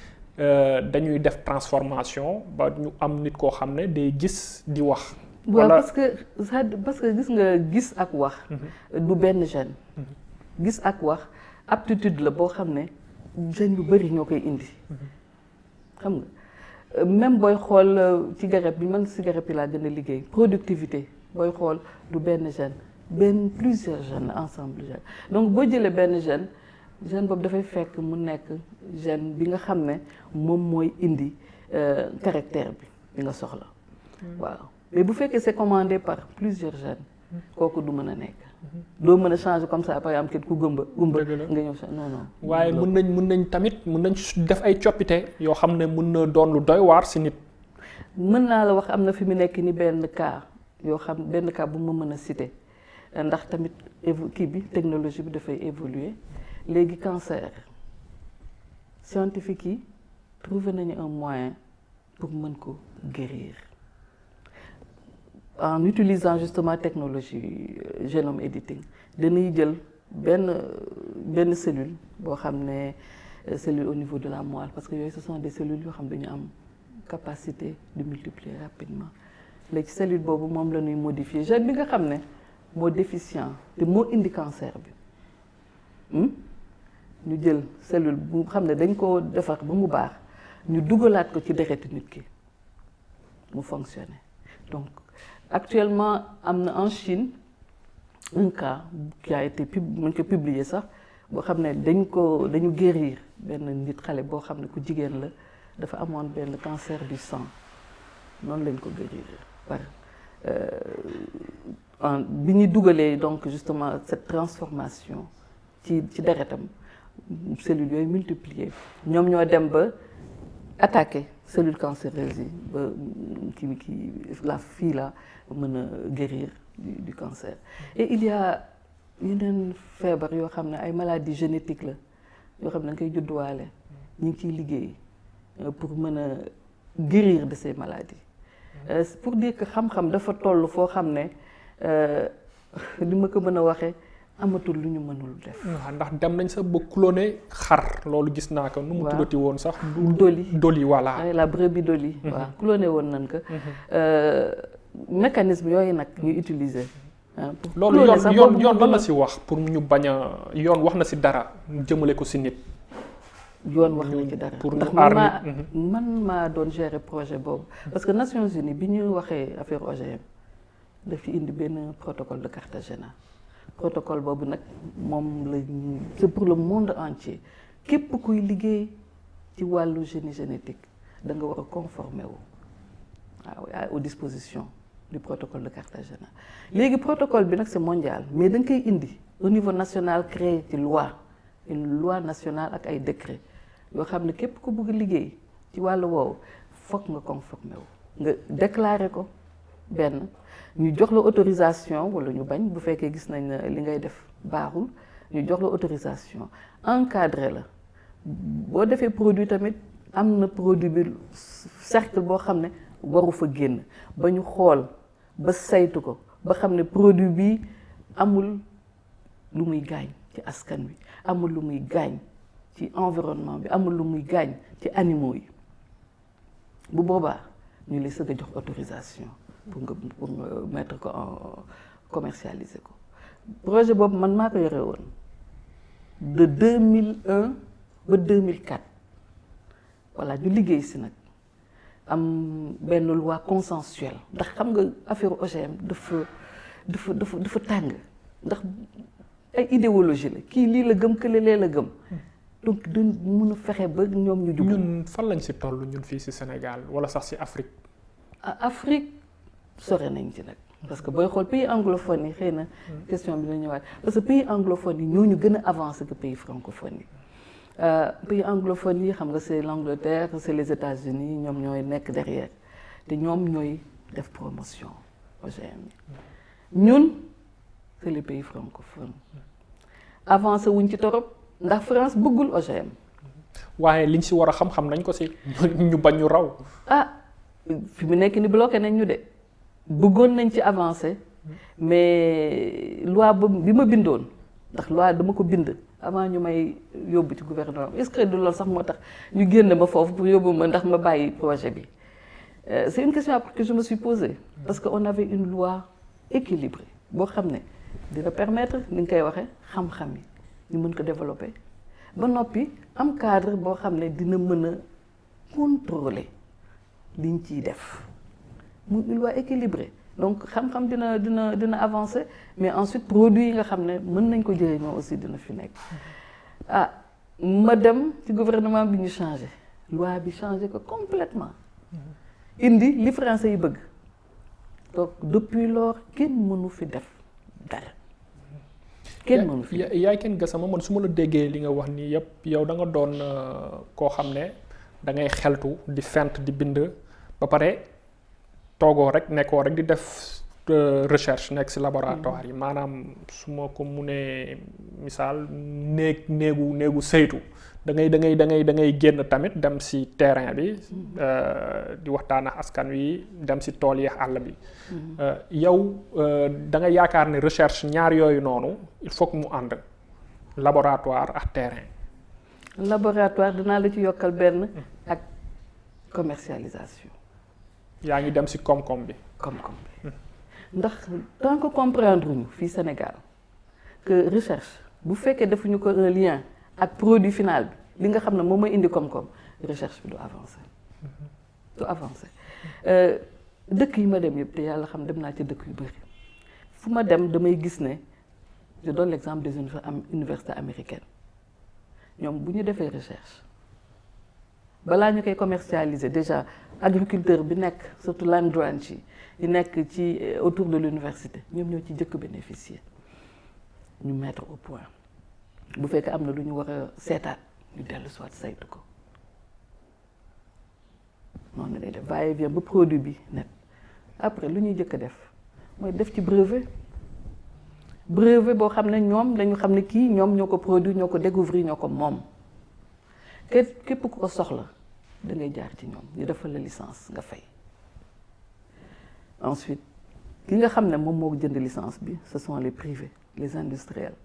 dañuy def transformation ba ñu am nit koo xam ne day gis di wax. waaw parce que gis nga gis ak wax. du benn gène. gis ak wax aptitude la boo xam ne gène yu bari ñoo koy indi. xam nga même booy xool ci garab bi man ci garab yi laa gën a liggéey productivité booy xool du benn gène plusieurs gènes ensemble gène donc boo jëlee benn gène boobu dafay fekk mu nekk gène bi nga xam ne moom mooy indi caractère bi nga soxla waaw mais bu fekkee c'est commandé par plusieurs gènes kooku du mën a nekk doo mën a changer comme ça par exemple ku gumba nga ñëw sa non. waaye mën nañ tamit mën nañ def ay coppite yoo xam ne mën na doon lu doy waar ci nit. mën naa la wax am na fi mu nekk ni benn cas bu ma mën a citer ndax tamit kii bi technologie bi dafay évoluer léegi cancer scientifique yi trouvé nañu un moyen pour mën ko guérir en utilisant justement technologie génome editing dañuy jël benn cellule boo xam ne cellule au niveau de la moelle parce que yooyu ce sont des cellules yoo xam dañu am capacité de multiplier rapidement léegi cellule boobu moom la ñuy modifier gène bi nga xam ne moo déficient te moo indi cancer bi ñu jël cellule bu xam ne dañ ko defar ba mu baax ñu dugalaat ko ci deretu nit ki mu fonctionner donc actuellement am na en Chine un cas qui a été mën ko publier sax boo xam ne dañu guérir benn nit xale boo xam ne ku jigéen la dafa amoon benn cancer du sang noonu lañ ko guérir par bi ñu dugalee donc justement cette transformation ci deretam cellules yooyu multiplier ñoom ñoo dem ba attaquer cellules cancéreuses yi ba ki la fille là mën a guérir du cancer et il y a yeneen feebar yoo xam ne ay maladies génétiques la yoo xam ne dañ koy judduwaale ñu ngi ciy liggéey pour mën a guérir de ces maladies pour dire que xam-xam dafa toll foo xam ne li ma ko mën a waxee amatul lu ñu mënul def. waaw ndax dem nañ sax ba cloner xar loolu gis naa ko. nu mu tuddati woon sax. Dolly voilà. la brebis Dolly. waaw cloner woon nañ ko. mécanisme yooyu nag ñuy utiliser. loolu yoon lan la ci wax pour ñu bañ a yoon wax na ci dara jëmale ko ci nit. yoon wax na ci dara pour ndax man maa doon gérer projet boobu. parce que Nations Unies bi ñu waxee affaire OGM daf ci indi benn protocole de Cartagena. protocole boobu nag moom la c'est pour le monde entier képp kuy liggéey ci wàllu génie génétique da nga war a conformer wu waaw aux dispositions du protocole de Cartagena. Léegi protocole bi nag c'est mondial mais da nga koy indi au niveau national créé ci loi une loi nationale ak ay décret yoo xam ne képp ku bëgg liggéey ci wàllu woowu foog nga conformé wu nga déclaré ko benn ñu jox la autorisation wala ñu bañ bu fekkee gis nañ ne li ngay def baaxul ñu jox la autorisation encadré la boo defee produit tamit am na produit bi cercle boo xam ne waru fa génn ba ñu xool ba saytu ko ba xam ne produit bi amul lu muy gaañ ci askan wi amul lu muy gaañ ci environnement bi amul lu muy gaañ ci animaux yi bu boobaa ñu lay sëgg a jox autorisation pour nga mettre ko en commercialiser ko projet boobu man maa ko yore woon de 2001 ba 2004 voilà ñu liggéey si nag am benn loi consensuelle ndax xam nga affaire OGM dafa tàng ndax ay idéologie la kii lii la gëm kële lee la gëm donc du mun a fexe ba ñoom ñu jublu. ñun fan lañ si toll ñun fii si Sénégal wala sax si Afrique. Afrique sore nañ ci nag parce que booy xool pays anglophone yi xëy na question bi dina ñëwaat parce que pays anglophone yi ñooñu gën a avancé que pays francophone yi. Pays anglophone yi xam nga c'est l'Angleterre c'est les États-Unis ñoom ñooy nekk derrière te ñoom ñooy def promotion OGM yi ñun c'est les pays francophones avancé wuñ ci torop ndax France bëggul OGM. waaye liñ si war a xam-xam nañ ko si ñu bañ ñu raw. fi mu nekk ni bloqué nañ ñu de bëggoon nañ ci avancé mais loi bi ma bindoon ndax loi dama ko bind avant ñu may yóbbu ci gouvernement est-ce que du loolu sax moo tax ñu génn ma foofu pour yóbbu ma ndax ma bàyyi projet bi c'est une question que je me suis posée parce que on avait une loi équilibrée boo xam ne dina permettre ni nga koy waxee xam-xam yi ñu mën ko développer ba noppi am cadre boo xam ne dina mën a contrôler liñ ciy def mu une loi équilibrée donc xam-xam dina avancer mais ensuite produit yi nga xam ne mën nañ ko jëriñoo aussi dina fi nekk ma dem ci gouvernement bi ñu changé loi bi changé ko complètement indi li français yi bëgg donc depuis lors kenn mënu fi def dara kenn mënu fi yaay Ken Gassama man su ma la déggee li nga wax nii yëpp yow da nga doon koo xam ne da ngay xeltu di fent di bind ba pare toogoo rek nekkoo rek di def recherche nekk ci laboratoire yi maanaam su ma ko munee misaal néegu saytu da ngay génn tamit dem ci terrain bi di waxtaan ak askan wi dem ci tool yi àll bi yow da nga yaakaar ne recherche ñaar yooyu noonu il faut que mu ànd laboratoire ak terrain. laboratoire dinaa la ci yokkal benn ak commercialisation. yaa ngi dem ci koom-koom bi. koom-koom bi ndax tant que comprendre ñu fii Sénégal que recherche bu fekkee defuñu ko un lien ak produit final bi li nga xam ne moom mooy indi koom-koom recherche bi du avancer dëkk yi ma dem yëpp te yàlla xam dem naa ci dëkk yu bari fu ma dem damay gis ne je donne l'exemple des universités américaines ñoom bu ñu defee recherche balaa ñu koy commercialiser déjà agriculteur bi nekk surtout land grant yi nekk ci autour de l'université ñoom ñoo ci jëkk bénéficier ñu mettre au point bu fekkee am na lu ñu war a seetaat ñu dellu soit saytu ko noonu lay def va et vient ba produit bi net après lu ñuy jëkk a def mooy def ci brevet boo xam ne ñoom dañu xam ne kii ñoom ñoo ko produit ñoo ko découvrir ñoo ko moom képp ku ko soxla da ngay jaar ci ñoom ñu defal la licence nga fay ensuite ki nga xam ne moom moo jënd licence bi ce sont les privés les industriels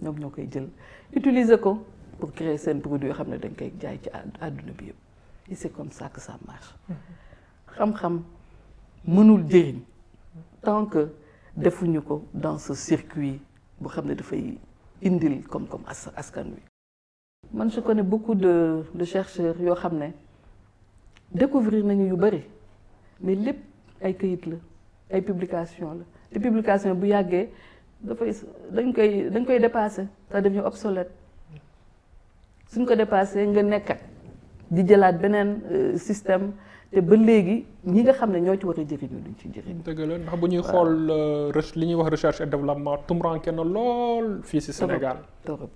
ñoom ñoo koy jël utiliser ko pour créer seen produit yoo xam ne dañ koy jaay ci àdduna bi yëpp et c'est comme ça que ça marche xam-xam mënul jëriñ tant que defuñu ko dans ce circuit bu xam ne dafay indil comme askan wi. man je connais beaucoup de chercheurs yoo xam ne découvrir nañu yu bari mais lépp ay këyit la ay publication la te publication bu yàggee dañ koy dépasser ça devient obsolète suñ ko dépassé nga nekkat di jëlaat beneen système te ba léegi ñi nga xam ne ñoo ci war a jëriñu duñ ci jëriñu. dëgg la ndax bu ñuy xool li ñuy wax recherche et développement tumuranke na lool fii ci Sénégal. torop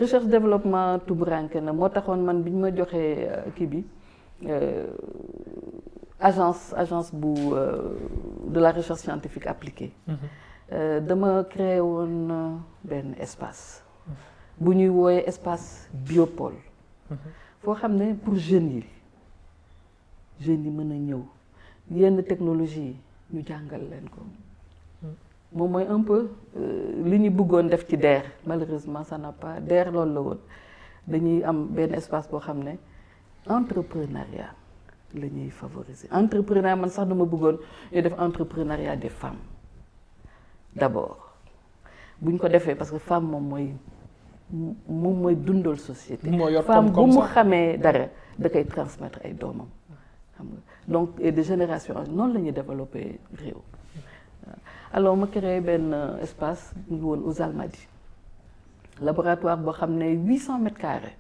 recherche développement tumuranke na moo taxoon man bi ñu ma joxee kii bi agence bu de la recherche scientifique appliquée. dama créé woon benn espace. bu ñuy wooyee espace biopôle. foo xam ne pour jeunes yi mën a ñëw yenn technologie yi ñu jàngal leen ko. moom mooy un peu li ñu bëggoon def ci DER malheureusement ça n'a pas DER loolu la woon dañuy am benn espace boo xam ne entrepreneuriat la ñuy favoriser entrepreneuriat man sax dama bëggoon ñu def entrepreneuriat des femmes d'abord bu ñu ko defee parce que femme moom mooy dundal société. femme bu mu xamee dara da koy transmettre ay doomam xam nga donc et de génération noonu la ñuy développer réew. alors ma créé benn espace mu ngi woon aux Almadies laboratoire boo xam ne 800 mètres carrés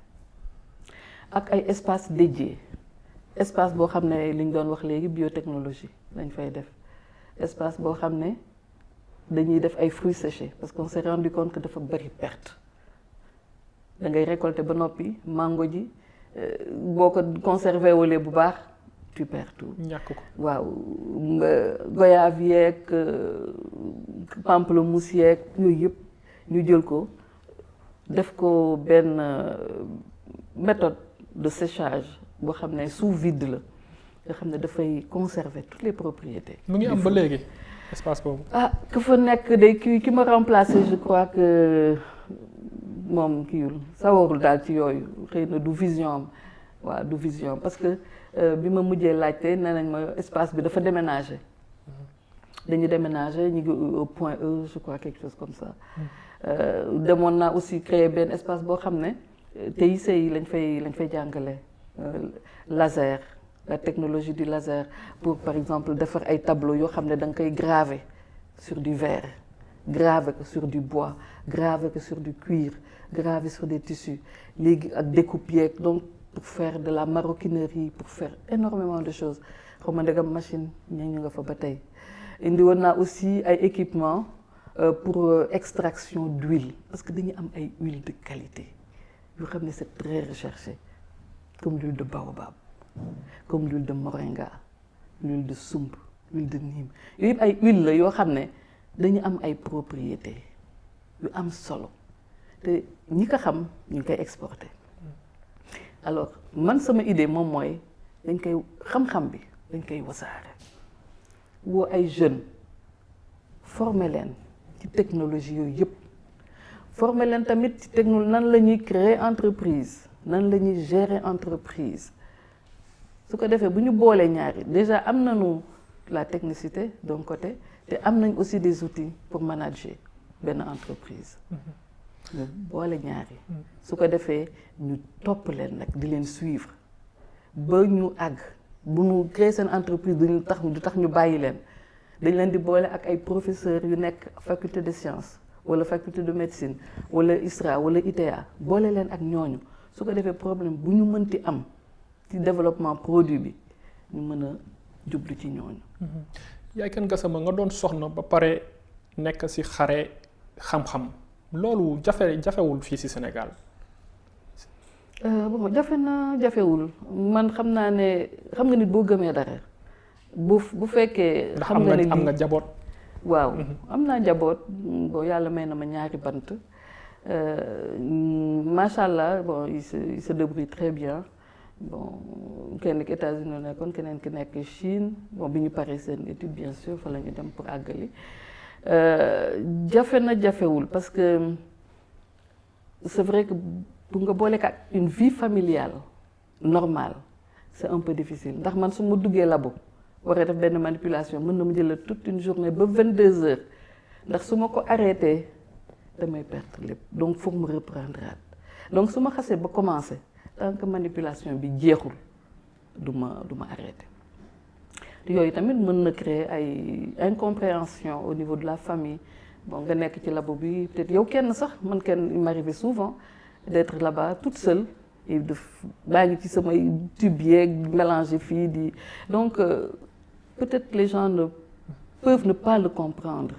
ak ay espace dédié espace boo xam ne li ñu doon wax léegi biotechnologie lañ fay def espace boo xam ne dañuy def ay fruits séchés parce qu'on s'est rendu compte que dafa bari perte da ngay récolter ba noppi mango ji boo ko conservé wulee bu baax tu perds tout. ñàkk ko waaw goyave yeeg pamplemousse yeeg yooyu yëpp ñu jël ko def ko benn méthode de séchage boo xam ne sous vide la nga xam ne dafay conserver toutes les propriétés. mu ngi am ba léegi espace boobu. ku fa nekk de ki ma remplacé je crois que moom kiiwul sawarul daal ci yooyu xëy na du vision am waaw du vision parce que bi ma mujjee laajte nee nañ ma espace bi dafa déménager dañu déménager ñu ngi au point E je crois quelque chose comme ça demoon naa aussi créer benn espace boo xam ne TIC yi lañ fay jàngale laser la technologie du laser pour par exemple defar ay tableaux yoo xam ne da nga koy graver sur du verre graver ko sur du bois graver ko sur du cuir graver sur des tissus léegi ak découpe yeeg donc pour faire de la maroquinerie pour faire énormément de choses xaw ma ndegam machine ñu nga fa ba tey indi woon naa aussi ay équipements pour extraction d'huile parce que dañu am ay huile de qualité yoo xam ne c'est très recherché comme l'huile de baobab comme l'huile de moringa l'huile de soumb l'huile de nîmes yooyu yëpp ay huile la yoo xam ne dañu am ay propriétés yu am solo te ñi ko xam ñu koy exporter alors man sama idée moom mooy dañ koy xam-xam bi dañ koy wasaare woo ay jeunes former leen ci technologie yooyu yëpp former leen tamit ci technologie nan la ñuy créer entreprise nan la ñuy gérer entreprise su ko defee bu ñu boolee ñaari déjà am nañu la technicité d'un côté te am nañ aussi des outils pour manager benn entreprise ñu boole ñaari su ko defee ñu topp leen nag di leen suivre ba ñu àgg bu ñu créer seen entreprise du tax ñu bàyyi leen dañ leen di boole ak ay professeurs yu nekk faculté de sciences wala faculté de médecine wala ISRA wala ITA boole leen ak ñooñu su ko defee problème bu ñu mënti am ci développement produit bi ñu mën a jublu ci ñooñu. Yaye Kane Gassama nga doon soxna ba pare nekk ci xare xam-xam loolu jafewul fii ci Sénégal. bon jafewul man xam naa ne xam nga nit boo gëmee dara bu fekkee. xam nga ne am nga jaboot. waaw am naa njaboot bon yàlla may na ma ñaari bant macha allah bon il se débrouille très bien bon kenn ki États-Unis nekkoon keneen ki nekk Chine bon bi ñu paree seen étude bien sûr fa la ñu dem pour àggali jafewul parce que c'est vrai que pour nga boole ak une vie familiale normale c'est un peu difficile ndax man su ma duggee labo waree def benn manipulation mën na ma jël toute une journée ba 22 heures ndax su ma ko arrêté damay perdre lépp donc foog mu reprendre donc su ma xasee ba commencer tant que manipulation bi jeexul du ma arrêté te yooyu tamit mën na créer ay incompréhension au niveau de la famille bon nga nekk ci labo bi peut-être yow kenn sax man kenn il m'arrivait souvent d'être là-bas toute seule et baa ngi ci samay tube yeeg mélanger fii di donc peut-être les gens peuvent ne pas le comprendre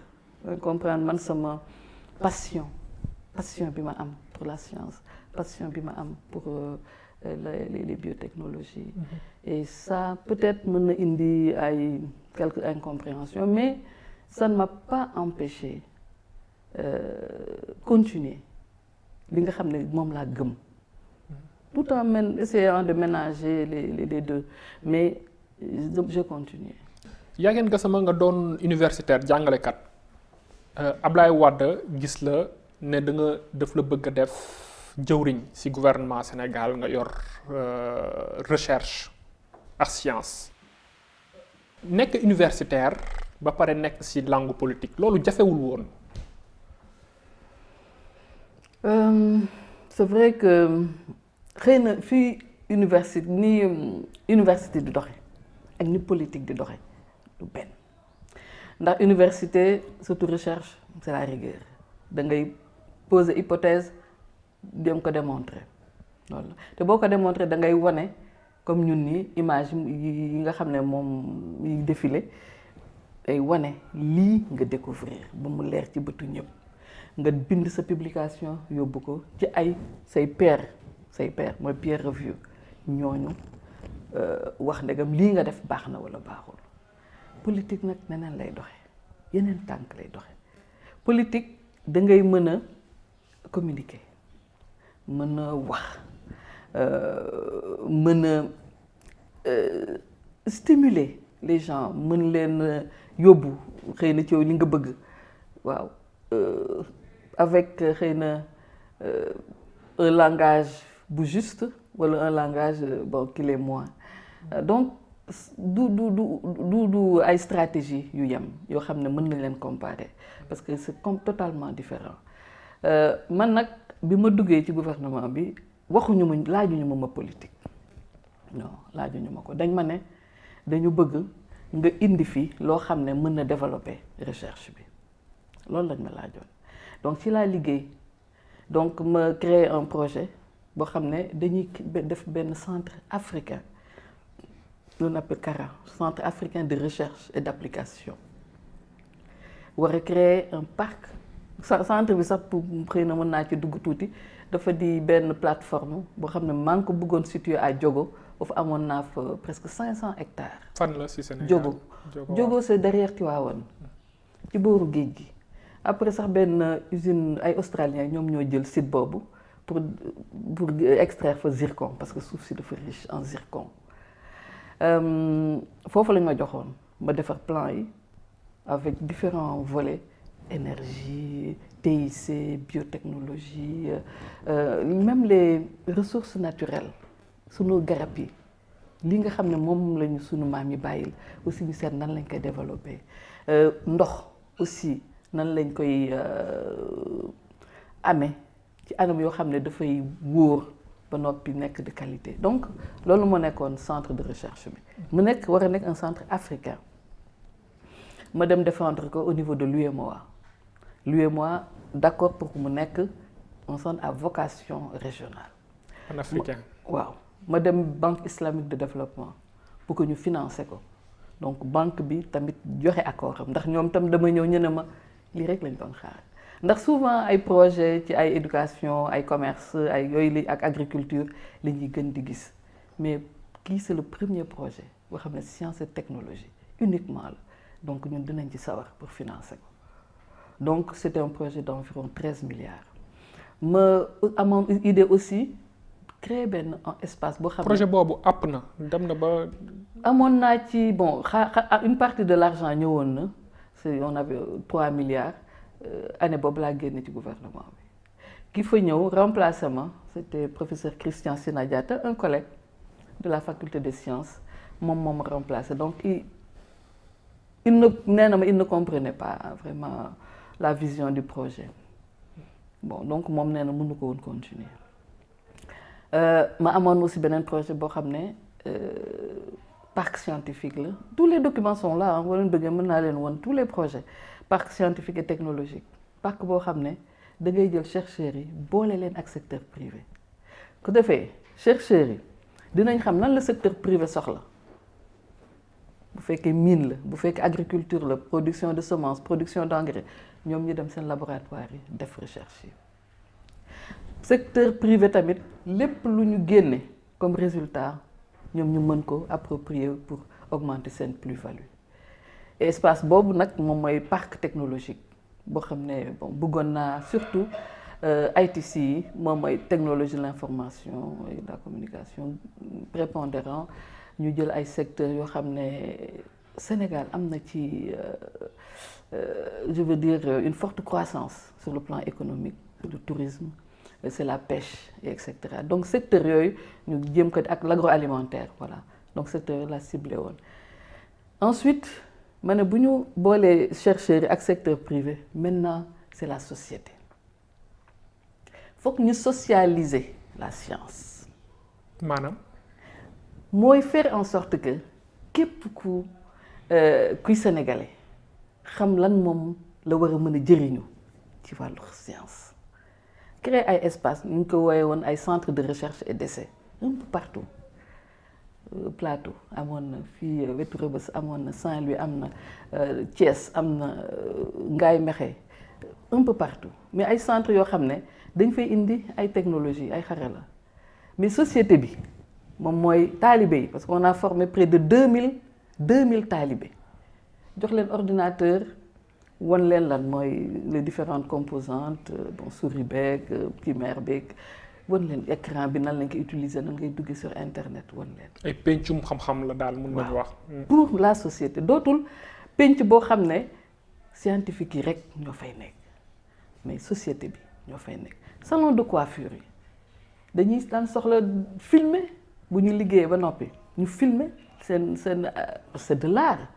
man sama passion bi ma am pour la science, passion bi ma am pour les biotechnologies. Et ça peut-être mën na indi ay quelques incompréhensions, mais ça ne m'a pas empêché continuer li nga xam ne moom laa gëm, tout en essayant de ménager les deux, mais je continue. Yaguène Gassama nga doon universitaire jàngalekat Ablaye Wade gis la ne daf la bëgg a def jëwriñ ci gouvernement Sénégal nga yor recherche ak science nekk universitaire ba pare nekk ci langue politique loolu jafewul woon. C'est vrai que xëy na fii université di doxe ak ni politique di doxe du benn ndax université surtout recherche c'est la rigueur da ngay poser hypothèse dem ko démontrer loolu te boo ko démontrer da ngay wane comme ñun ni image yi nga xam ne moom yi défilé day wane lii nga découvrir ba mu leer ci bëtu ñëpp nga bind sa publication yóbbu ko ci ay say pairs mooy peer review ñooñu wax ndegam lii nga def baax na wala baaxul. Politique nag neneen lay doxe yeneen tànk lay doxe politique da ngay mën a communiquer mën a wax mën a stimuler les gens mën leen yóbbu xëy na ci li nga bëgg waaw avec xëy na un langage bu juste wala un langage bon qu'il est moins donc du ay stratégie yu yem yoo xam ne mën nañ leen comparer parce que c'est totalement différent man nag bi ma duggee ci gouvernement bi laajuñu ma politique non laajuñu ma ko dañ ma ne dañu bëgg nga indi fi loo xam ne mën na développer recherche bi loolu lañ ma laajoon donc ci laa liggéey donc ma créer un projet boo xam ne dañuy def benn centre africain on appelle CARA, Centre africain de recherche et d'application. war a créer un parc centre bi sax pour xëy na mën naa ci dugg tuuti dafa di benn plateforme boo xam ne maa ngi ko bëggoon situé à Diogo foofu amoon naa fa presque 500 hectares. fan la ci Sénégal Diogo c'est derrière Tivaouane ci booru géej gi après sax benn usine ay australiens ñoom ñoo jël site boobu pour extraire fa zircon parce que suuf si dafa riche en zircon. foofu lañ ma joxoon ma defar plan yi avec différents volets énergie TIC biotechnologie même les ressources naturelles sunu garab yi li nga xam ne moom lañu sunu maam yi bàyyil aussi ñu seet nan lañ koy développer ndox aussi nan lañ koy amee ci anam yoo xam ne dafay wóor ba noppi nekk de qualité donc loolu moo nekkoon centre de recherche bi mu nekk war a nekk un centre africain ma dem défendre ko au niveau de l'UEMOA d'accord pour mu nekk un centre à vocation régionale. en africain. waaw ma dem banque islamique de développement pour que ñu financer ko donc banque bi tamit joxe accord am ndax ñoom tam dama ñëw ñu ne ma lii rek lañ doon xaar. ndax souvent ay projet ci ay éducation ay commerce ay yooyu li ak agriculture la ñuy gën di gis mais kii c'est le premier projet boo xam ne science et technologie uniquement la donc ñun dinañ ci sawar pour financer ko donc c'était un projet d'environ 13 milliards ma amoon idée aussi créer benn espace boo xam ne projet boobu àpp na dem na ba. amoon naa ci bon une partie de l'argent ñëwoon na on avait 3 milliards. Année boobu laa génn ci gouvernement bi ki fa ñëw remplacer ma c'était professeur Christian Sina Diatta un collègue de la faculté des sciences moom moo ma remplacé donc il ne comprenait pas vraiment la vision du projet bon donc moom nee na mënu ko woon continuer ma amoon aussi beneen projet boo xam ne parc scientifique la tous les documents sont là wala bëggee mën naa leen woon tous les projets parc scientifique et technologique parc boo xam ne da ngay jël chercheurs yi boole leen ak secteur privé ku defee chercheurs yi dinañ xam lan la secteur privé soxla bu fekkee mine la bu fekkee agriculture la production de semences production d'engrais ñoom ñu dem seen laboratoire yi def recherche yi secteur privé tamit lépp lu ñu génne comme résultat ñoom ñu mën ko approprier pour augmenter seen plus-value et espace boobu nag moom mooy parc technologique boo xam ne bon bëggoon naa surtout ITC yi moom mooy technologie de l'information et de la communication prépondérant ñu jël ay secteurs yoo xam ne Sénégal am na ci je veux dire une forte croissance sur le plan économique sur le tourisme c'est la pêche et cetera donc secteur yooyu ñu jéem ko ak l'agroalimentaire voilà donc secteur yooyu la ciblé woon ensuite ma ne bu ñu boolee chercheurs yi ak secteur privé maintenant c'est la société faut que ñu socialiser la science maanaam mooy faire en sorte que képp kuy sénégalais xam lan moom la war a mën a jëriñu ci wàllu science créer ay espace ñu ngi ko wooye woon ay centre de recherche et d'essai un peu partout Plateau amoon na fii wetu Rebeuss amoon na Saint-Louis am na Thiès am na Ngaye Mékhé un peu partout mais ay centres yoo xam ne dañ fay indi ay technologie ay xarala mais société bi moom mooy taalibe yi parce qu'on a formé près de 2000 taalibe jox leen ordinateur wan leen lan mooy les différentes composantes bon souris beeg primaire beeg wan leen écran bi nan lañ koy utiliser nan ngay duggee sur internet wan leen. ay pencum xam-xam la daal mun nañu wax. pour la société dootul penc boo xam ne scientifique yi rek ñoo fay nekk mais société bi ñoo fay nekk salon de coiffure yi dañuy daan soxla filmer bu ñu liggéeyee ba noppi ñu filmer seen c'est de l'art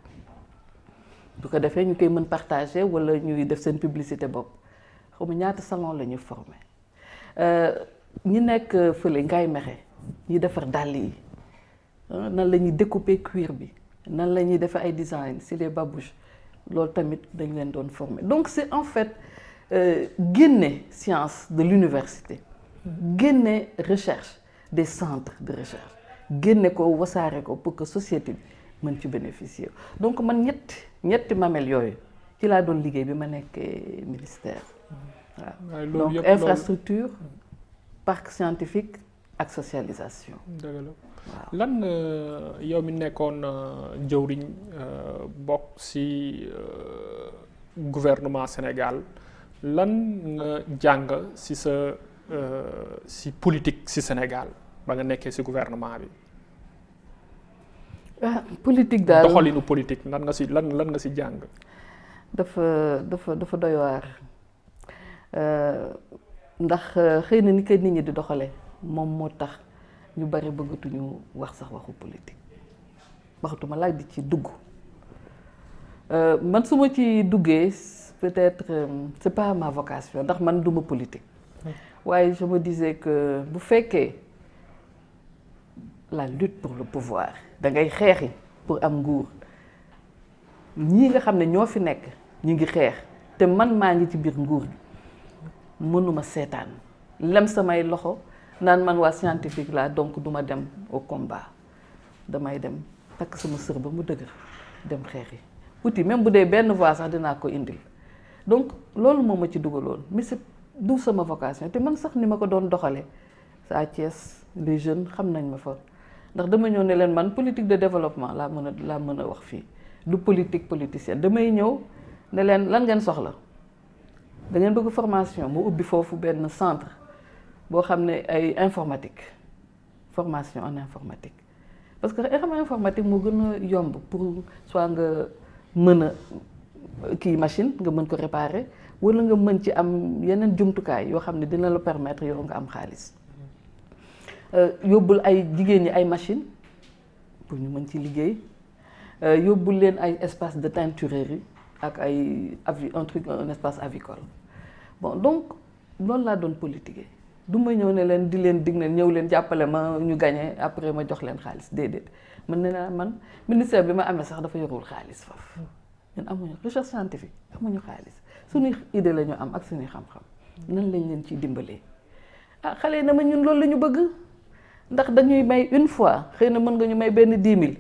bu ko defee ñu koy mën partager wala ñuy def seen publicité bopp xaw ma ñaata salon la ñu former ñi nekk fële Ngaye Mékhé ñi defar dàll yi nan la ñuy découper cuir bi nan la ñuy defar ay design si les babouches loolu tamit dañ leen doon former donc c'est en fait génne science de l'université génne recherche des centres de recherche génne ko wasaare ko pour que société bi mën ci bénéficier donc man ñetti mamel yooyu ci laa doon liggéey bi ma nekkee ministère waaw donc infrastructure parc scientifique ak socialisation. dëgg la lan yow mi nekkoon jëwriñ bokk ci gouvernement Sénégal lan nga jàng ci sa ci politique ci Sénégal ba nga nekkee ci gouvernement bi. politique daal doxalinu politique lan nga ci jàng. dafa doy waar ndax xëy na ni koy nit ñi di doxale moom moo tax ñu bari bëggatuñu wax sax waxu politique waxatuma laaj di ci dugg man su ma ci duggee peut-être c'est pas ma vocation ndax man duma politique waaye je me disais que bu fekkee la lutte pour le pouvoir da ngay xeexi pour am nguur ñii nga xam ne ñoo fi nekk ñu ngi xeex te man maa ngi ci biir nguur gi mënuma seetaan lem samay loxo naan man waa scientifique laa donc duma dem au combat damay dem takk sama sër ba mu dëgër dem xeexi outil même bu dee benn voix sax dinaa ko indil donc loolu moo ma ci dugaloon mais c'est du sama vocation te man sax ni ma ko doon doxale à Thiès les jeunes xam nañ ma fa ndax dama ñëw ne leen man politique de développement laa mën a wax fii du politique politicienne damay ñëw ne leen lan ngeen soxla da ngeen bëgg formation mu ubbi foofu benn centre boo xam ne ay informatique formation en informatique parce que xam informatique moo gën a yomb pour soit nga mën a kii machine nga mën ko réparer wala nga mën ci am yeneen jumtukaay yoo xam ne dina la permettre yow nga am xaalis yóbbul ay jigéen ñi ay machine pour ñu mën ci liggéey yóbbul leen ay espace de teinturerie ak ay un espace avicole bon donc loolu laa doon politique du ma ñëw ne leen di leen dig ne ñëw leen jàppale ma ñu gagné après ma jox leen xaalis déedéet man ne naa man ministère bi ma amee sax dafa yorul xaalis foofu ñun amuñu recherche scientifique amuñu xaalis suñuy idée la ñu am ak suñuy xam-xam nan lañ leen ciy dimbalee xale yi na ma ñun loolu la ñu bëgg ndax dañuy may une fois xëy na mën nga ñu may benn 10 000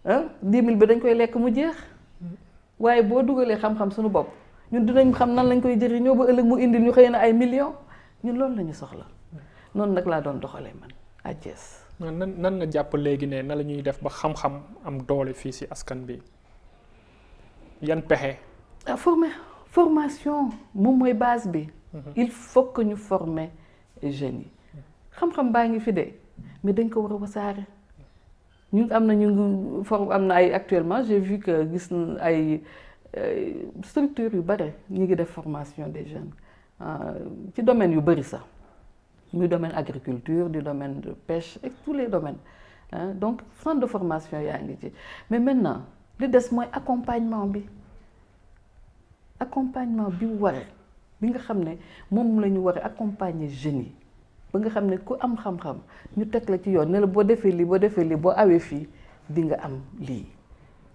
ah 10 000 bi dañ koy lekk mu jeex waaye boo dugalee xam-xam suñu bopp ñun dinañ xam nan lañ koy jëriñoo ba ëllëg mu indil ñu xëy na ay millions ñun loolu la ñu soxla noonu nag laa doon doxalee man à Thiès. nan nga jàpp léegi ne na la ñuy def ba xam-xam am doole fii ci askan bi yan pexe. formation moom mooy base bi. il faut que ñu former jeunes yi xam-xam baa ngi fi de mais dañ ko war a wasaare ñu am na ay actuellement j'ai vu que gis ay structures yu bare ñu ngi def formation des jeunes ci domaine yu bari sax muy domaine agriculture du domaine de pêche et tous les domaines donc centre de formation yaa ngi ci mais maintenant li des mooy accompagnement bi war bi nga xam ne moom la ñu war a accompagner jeunes yi ba nga xam ne ku am xam-xam ñu teg la ci yoon ne la boo defee lii boo awee fii di nga am lii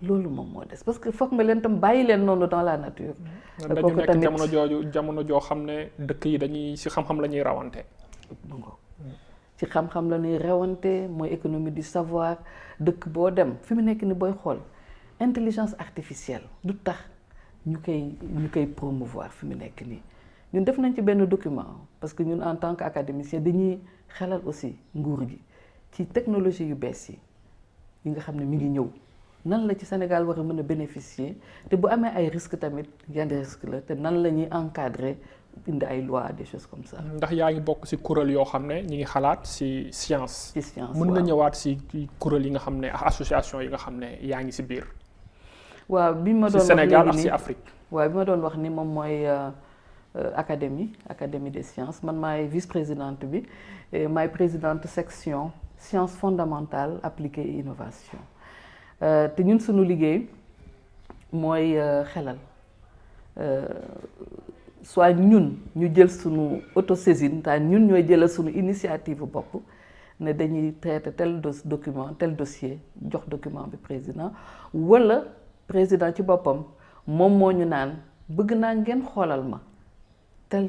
loolu moom moo des parce que foog nga leen tam bàyyi leen noonu dans la nature. dañu nekk jamono joo xam ne dëkk yi dañuy ci xam-xam la ñuy rawante. ci xam-xam la ñuy rawante mooy économie du savoir dëkk boo dem fi mu nekk ni booy xool intelligence artificielle du tax ñu koy promouvoir fi mu nekk nii ñun def nañ ci benn document parce que ñun en tant qu'académicien dañuy xelal aussi nguur gi ci technologie yu bees yi nga xam ne mi ngi ñëw nan la ci Sénégal war a mën a bénéficier te bu amee ay risques tamit yan risque la te nan la ñuy encadrer indi ay lois des choses comme ça. ndax yaa ngi bokk ci kuréel yoo xam ne ñi ngi xalaat ci science. mën nga ñëwaat ci kuréel yi nga xam ne association yi nga xam ne yaa ngi ci biir. waaw bi ma doon wax Sénégal ak ci Afrique. waaw bi ma doon wax ni moom mooy académie des sciences man maay vice-présidente bi maay présidente section sciences fondamentales appliquées et innovation te ñun suñu liggéey mooy xelal soit ñun ñu jël suñu autosaisine taa ñun ñooy jëlal suñu initiative bopp ne dañuy traiter tel document tel dossier jox document bi président wala président ci boppam moom moo ñu naan bëgg naa ngeen xoolal ma tel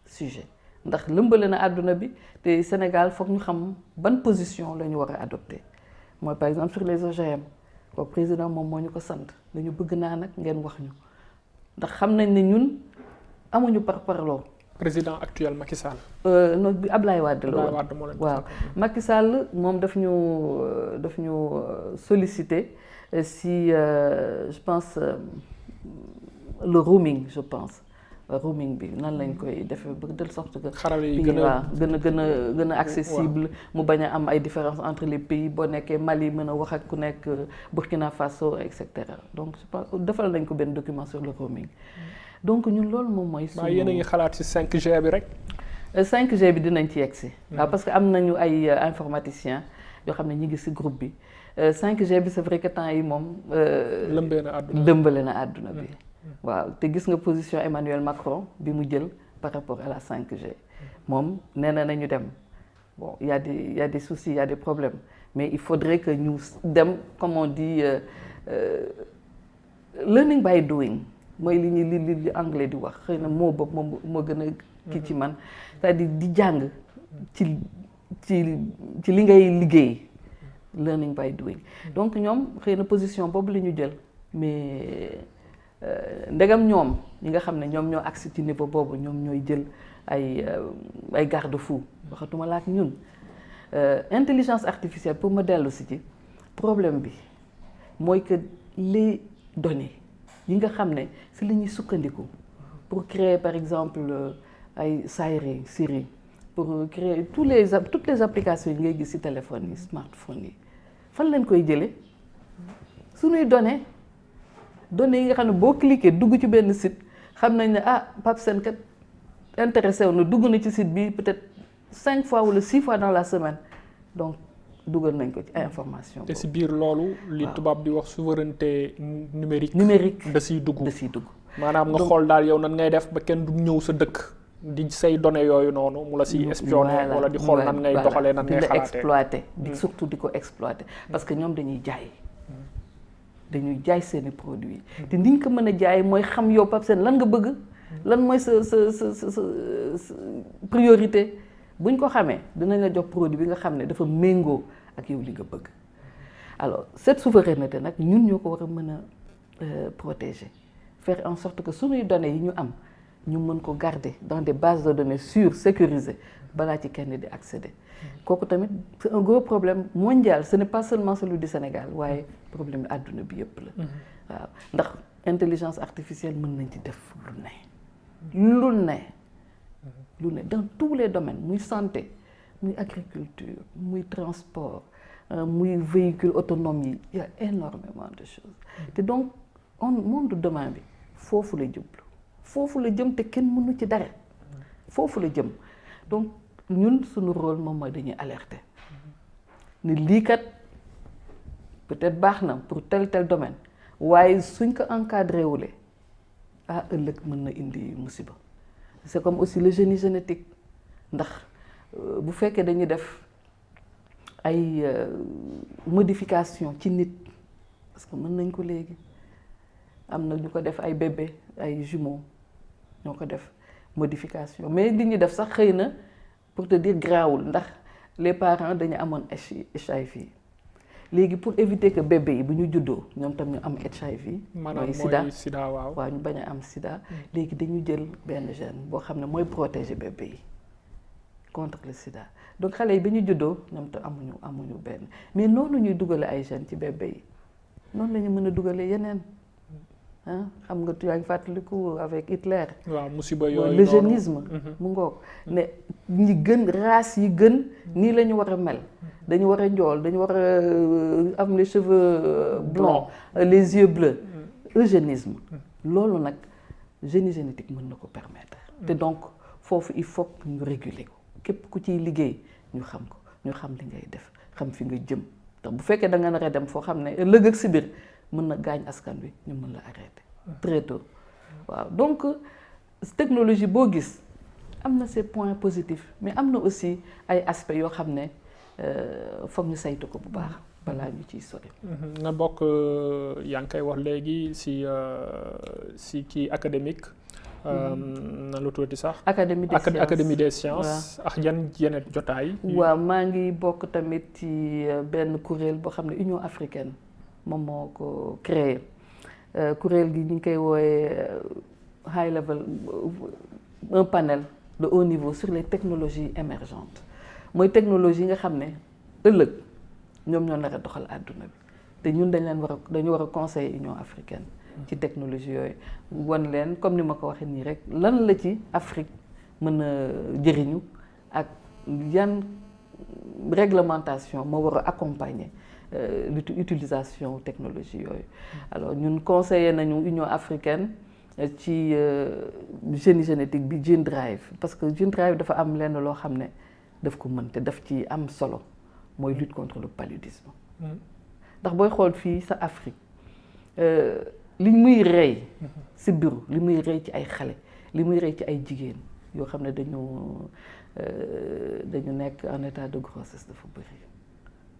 sujet ndax lëmbale na àdduna bi te Sénégal foog ñu xam ban position la ñu war a adopter mooy par exemple sur les OGM ko président moom moo ñu ko sant dañu bëgg naa nag ngeen wax ñu ndax xam nañ ne ñun amuñu parparloo. président actuel Macky Sall. non bi Ablaye Wade la woon waaw Macky Sall moom daf ñu solliciter si je pense le roaming je pense roaming bi nan lañ koy defee ba de sorte que xarale yi gën a accessible mu bañ a am ay différence entre les pays boo nekkee Mali mën a wax ak ku nekk Burkina Faso et cetera donc je pense defal nañ ko benn document sur le roaming donc ñun loolu moom mooy suñu yéen a ngi xalaat ci 5G bi rek 5G bi dinañ ci yegsi waaw parce que am nañu ay informaticiens yoo xam ne ñi ngi ci groupe bi 5G bi c'est vrai que temps yi moom lëmbale na àdduna bi waaw te gis nga position Emmanuel Macron bi mu jël par rapport à la 5G moom nee na nañu dem bon il y a des soucis il y a des problèmes mais il faudrait que ñu dem comme on dit learning by doing mooy li anglais di wax xëy na moo bopp moom moo gën a kii ci man c'est-à-dire di jàng ci li ngay liggéey learning by doing donc ñoom xëy na position boobu la ñu jël mais ndegam ñoom ñi nga xam ne ñoom ñoo agsi ci niveau boobu ñoom ñooy jël ay garde-fou waxatuma la ak ñun intelligence artificielle pour ma dellu si ci problème bi mooy que les données yi nga xam ne si la ñuy sukkandiku pour créer par exemple ay Siri pour créer toutes les applications yi ngay gis ci téléphone yi smartphone yi fan lañ koy jëlee suñuy données yi nga xam ne boo cliquer dugg ci benn site xam nañ ne Pape Sène kat intéressé wu na dugg na ci site bi peut-être 5 fois wala 6 fois dans la semaine donc dugal nañ ko ci information. te si biir loolu. li tubaab di wax souveraineté numérique. da siy dugg maanaam nga xool daal yow nan ngay def ba kenn du ñëw sa dëkk. di say données yooyu noonu mu la siy espionné wala di xool nan ngay doxalee nan ngay xalaatee. di la exploiter surtout di ko exploiter parce que ñoom dañuy jaay seeni produits te ni ñu ko mën a jaay mooy xam yow Pape Sène lan nga bëgg lan mooy sa priorité buñ ko xamee dinañ la jox produit bi nga xam ne dafa méngoo ak yow li nga bëgg. Alors cette souveraineté nag ñun ñoo ko war a mën a protéger faire en sorte que suñuy données yi ñu am ñu mën ko garder dans des bases de données sûres sécurisées balaa ci kenn di accéder. kooku tamit c'est un gros problème mondial, ce n'est pas seulement celui du Sénégal waaye problème àdduna bi yëpp la. waaw ndax intelligence artificielle mën nañ ci def lu ne dans tous les domaines, muy santé, muy agriculture, muy transport, muy véhicule autonome yi, il y a énormément de choses. te donc monde demain bi foofu la jublu foofu la jëm te kenn mënu ci dara foofu la jëm donc ñun suñu rôle moom mooy dañuy alerter ni lii kat peut-être baax na pour tel domaine waaye suñ ko encadré wulee ëllëg mën na indi musiba. C'est comme aussi le génie génétique ndax bu fekkee dañuy def ay modification ci nit parce que mën nañ ko léegi am na ñu ko def ay bébé ay jumeaux ñoo ko def modification mais li ñu def sax xëy na pour te dire grawul ndax les parents dañu amoon HIV léegi pour éviter que bébé yi bu ñu juddoo ñoom tam ñu am HIV. mooy sida waaw ñu bañ a am sida. léegi dañu jël benn gène boo xam ne mooy protéger bébé yi contre le sida donc xale yi bi ñu juddoo ñoom tam amuñu benn mais noonu ñuy dugale ay gènes ci bébé yi noonu la ñu mën a dugale yeneen xam nga yaa ngi fàttaliku avec Hitler. waaw musiba yooyu l'eugénisme mu ngoog ne ñi gën race yi gën nii la ñu war a mel. dañu war a njool dañu war a am les cheveux blancs les yeux bleus. eugénisme loolu nag génie génétique mën na ko permettre. te donc foofu il faut que ñu réguler ko képp ku ciy liggéey ñu xam ko ñu xam li ngay def xam fi nga jëm ndax bu fekkee da nga nar a dem foo xam ne ëllëg ak si biir mën na gaañ askan wi ñu mën la arrêter très tôt. waaw donc technologie boo gis am na ses points positifs mais am na aussi ay aspects yoo xam ne foog ñu saytu ko bu baax balaa ñu ciy sori. na bokk yaa ngi koy wax léegi si kii académique. na lu tuuti sax. académie des sciences. ak yeneen jotaay. waaw maa ngi bokk tamit ci benn kuréel boo xam ne Union africaine moom moo ko créé kuréel gi ñu ngi koy wooyee high level un panel de haut niveau sur les technologies émergentes. mooy technologie yi nga xam ne ëllëg ñoom ñoo nar a doxal àdduna bi te ñun dañu war a conseiller Union africaine ci technologie yooyu wan leen comme ni ma ko waxee nii rek lan la ci Afrique mën a jëriñu ak yan réglementation moo war a accompagner l'utilisation technologie yooyu. alors ñun conseiller nañu Union africaine ci génie génétique bi Gene Drive parce que Gene Drive dafa am lenn loo xam ne daf ko mën te daf ci am solo mooy lutte contre le paludisme. ndax booy xool fii sa Afrique li muy rey si biiru li muy rey ci ay xale li muy rey ci ay jigéen yoo xam ne dañu nekk en état de grossesse dafa bëri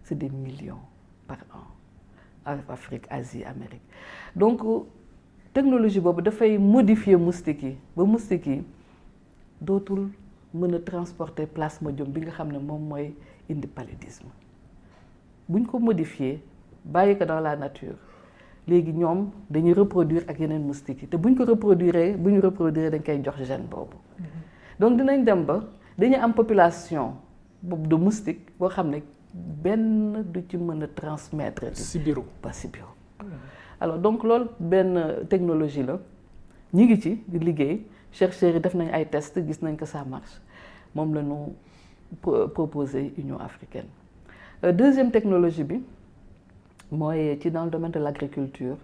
c'est des millions par an Afrique Asie Amérique donc technologie boobu dafay modifier moustique yi ba moustique yi dootul mën a transporter plasmodium bi nga xam ne moom mooy indi paludisme buñ ko modifier bàyyi ko dans la nature léegi ñoom dañuy reproduire ak yeneen moustiques yi te buñ ko reproduire dañ koy jox gène boobu. donc dinañ dem ba dañuy am population boobu de moustique boo xam ne benn du ci mën a transmettre. sibiru ba sibiru. alors donc loolu benn technologie la ñi ngi ci di liggéey chercheurs yi def nañ ay tests gis nañ que ça marche moom la ñu proposer Union africaine. deuxième technologie bi mooy ci dans le domaine de l'agriculture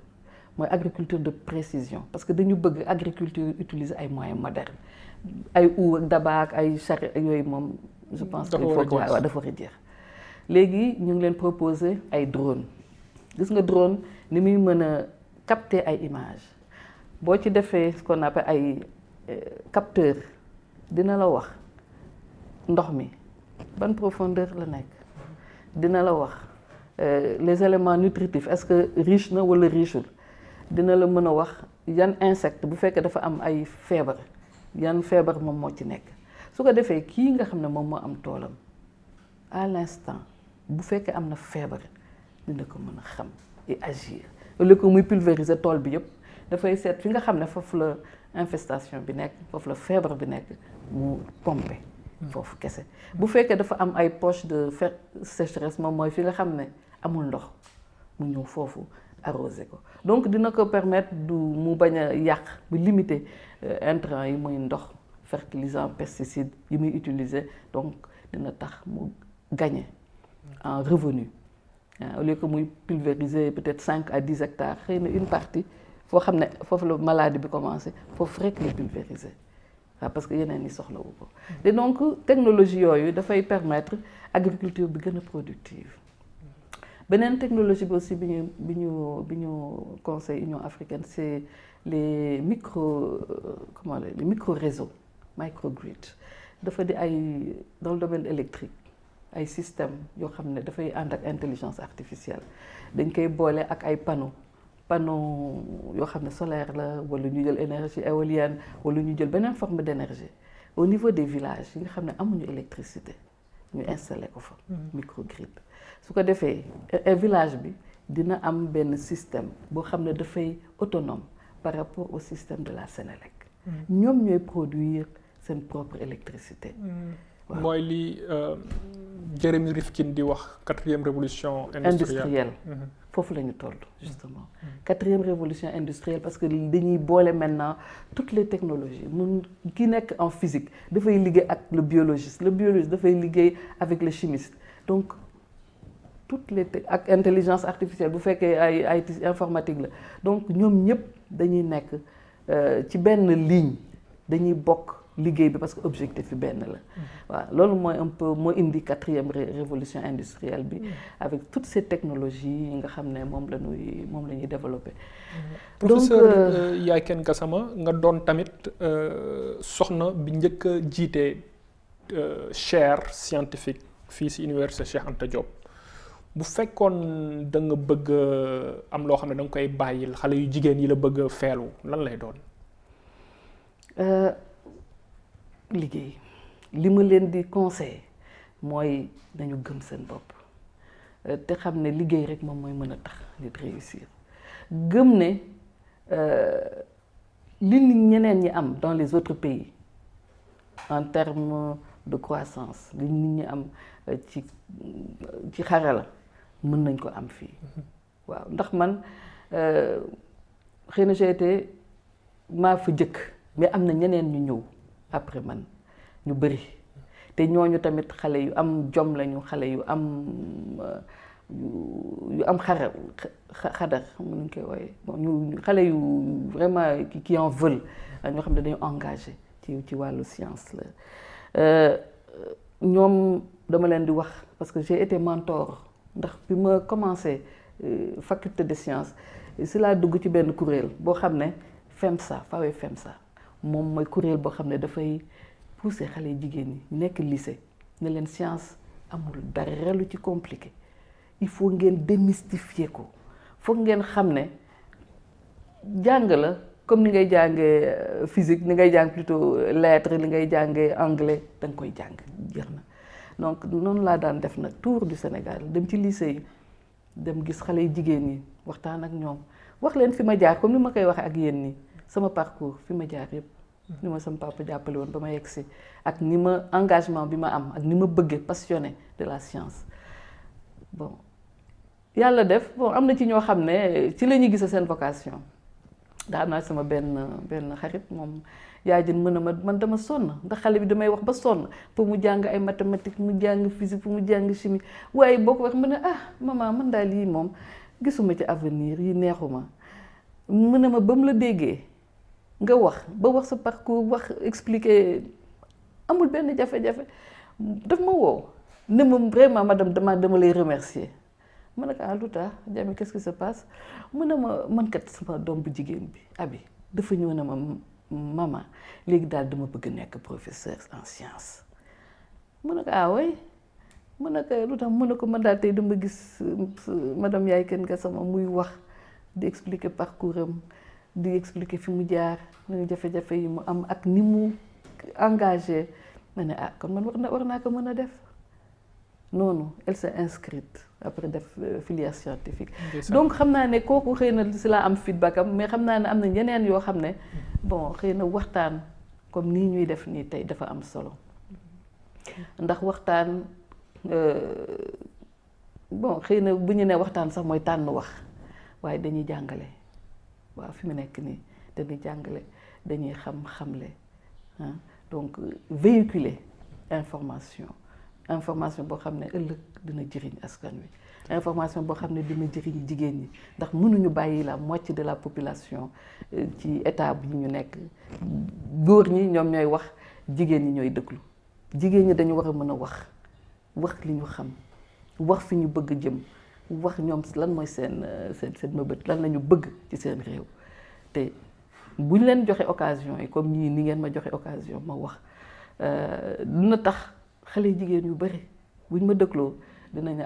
mooy agriculture de précision parce que dañu bëgg agriculture utiliser ay moyens modernes ay ak dabaak ay charrette yooyu moom je pense que il faut que waaw dafa war a jeex léegi ñu ngi leen proposer ay drone gis nga drone ni muy mën a capter ay images boo ci defee ce qu'on appelle ay capteur dina la wax ndox mi ban profondeur la nekk dina la wax les éléments nutritifs est-ce que riche na wala richeul dina la mën a wax yan insecte bu fekkee dafa am ay feebar yan feebar moom moo ci nekk su ko defee kii nga xam ne moom moo am toolam à l'instant bu fekkee am na feebar dina ko mën a xam et agir au lieu que muy pulvériser tool bi yëpp dafay seet fi nga xam ne foofu la infestation bi nekk foofu la feebar bi nekk mu pomper foofu kese. bu fekkee dafa am ay poche de sécheresse moom mooy fi nga xam ne amul ndox mu ñëw foofu arroser ko donc dina ko permettre du mu bañ a yàq bu limiter intrants yi muy ndox fertilisant pesticide yi muy utiliser donc dina tax mu gagner en revenu au lieu que muy pulvériser peut-être 5 à 10 hectares xëy na une partie foo xam ne foofu la maladie bi commencé foofu rek la pulvériser waaw parce que yeneen yi soxlawu ko te donc technologie yooyu dafay permettre agriculture bi gën a productive. beneen technologie bi aussi bi ñu conseil Union africaine c'est les micro réseaux microgrid dafa di ay dans le domaine électrique ay système yoo xam ne dafay ànd ak intelligence artificielle dañ koy boole ak ay panneaux yoo xam ne solaire la wala ñu jël énergie éolienne wala ñu jël beneen forme d'énergie au niveau des villages yi nga xam ne amuñu électricité ñu installé ko fa microgrid su ko defee village bi dina am benn système boo xam ne dafay autonome par rapport au système de la Sénélec ñoom ñooy produire seen propre électricité mooy li Jeremy Rifkin di wax 4e révolution industrielle foofu la ñu toll justement 4e révolution industrielle parce que dañuy boole maintenant toutes les technologies mun ki nekk en physique dafay liggéey ak le biologiste dafay liggéey avec le chimiste donc toutes les ak intelligence artificielle bu fekkee ay informatique la donc ñoom ñëpp dañuy nekk ci benn ligne dañuy bokk liggéey bi parce que objectif bi benn la waaw loolu mooy un peu moo indi 4e révolution industrielle bi avec toutes ces technologies yi nga xam ne moom la ñuy développer. Professeur Yaye Gassama nga doon tamit soxna bi njëkk a jiite chaire scientifique fii ci université Cheikh Anta Diop bu fekkoon da nga bëgg am loo xam ne da nga koy bàyyil xale yu jigéen yi la bëgg a feelu lan lay doon. liggéey li ma leen di conseil mooy nañu gëm seen bopp te xam ne liggéey rek moom mooy mën a tax nit réussir gëm ne li ñeneen ñi am dans les autres pays en termes de croissance li nit ñi am ci xarala mën nañ ko am fii waaw ndax man xëy na j'ai été maa fa jëkk mais am na ñeneen ñu ñëw après man ñu bëri te ñooñu tamit xale yu am jom lañu xale yu am xadar xam nga ñu koy wooye ñu xale yu vraiment qui en veulent ñoo xam ne dañu engagé ci wàllu science la ñoom dama leen di wax parce que j'ai été mentor ndax bi ma commencé faculté de sciences si laa dugg ci benn kuréel boo xam ne FEMSA moom mooy kuréel boo xam ne dafay pousser xale jigéen ñi nekk lycée ne leen science amul dara lu ci compliqué il faut ngeen démystifier ko foog ngeen xam ne jàng la comme ni ngay jàngee physique ni ngay jàng plutôt lettres li ngay jàngee anglais da nga koy jàng jeex na donc noonu laa daan def nag tour du Sénégal dem ci lycée yi dem gis xale yu jigéen ñi waxtaan ak ñoom wax leen fi ma jaar comme ni ma koy waxee ak yéen nii sama parcours fi ma jaar yëpp ni ma sama papa jàppale woon ba ma yegg si ak ni ma engagement bi ma am ak ni ma bëggee passionné de la science bon yàlla def bon am na ci ñoo xam ne ci la ñuy gis seen vocation daa am naa sama benn xarit moom yaa jën mën a man dama sonn ndax xale bi damay wax ba sonn pour mu jàng ay mathématiques mu jàng physique pour mu jàng chimie waaye boo ko wax mu ne maman man daal yii moom gisuma ci avenir yi neexuma mu ne ma ba mu la déggee nga wax sa parcours wax expliquer amul benn jafe-jafe daf ma woo ne ma vraiment madame dama lay remercier ma ne ko lu tax Diamy qu'est-ce qui se passe mu ne ma man kat sama doom bu jigéen bi Abi dafa ñëw ne ma maman léegi daal dama bëgg nekk professeur en sciences mu ne ko oui mu ne ko lu tax mu ne ko man daal tey dama gis madame Yaye Gassama muy wax di expliquer parcours am di expliquer fi mu jaar nañu jafe-jafe yi mu am ak ni mu engagé ma ne kon man war naa ko mën a def noonu elle s'est inscrite après def filière scientifique. Donc xam naa ne kooku xëy na si laa am feedback am mais xam naa ne am na ñeneen yoo xam ne bon xëy na waxtaan comme nii ñuy def nii tey dafa am solo ndax waxtaan bon xëy na bu ñu nee waxtaan sax mooy tànn wax waaye dañuy jàngale waaw fi mu nekk nii dañuy jàngale dañuy xamle donc véhiculer information boo xam ne ëllëg dina jëriñ askan wi information boo xam ne dina jëriñ jigéen ñi ndax mënuñu bàyyi la moitié de la population ci état bi ñu nekk góor ñi ñoom ñooy wax jigéen ñi ñooy déglu jigéen ñi dañu war a mën a wax li ñu xam wax fi ñu bëgg jëm wax ñoom lan mooy seen mëbët lan la ñu bëgg ci seen réew te bu ñu leen joxe occasion yi comme ñii ni ngeen ma joxe occasion ma wax dina tax xale jigéen yu bari buñ ma dëgloo dinañu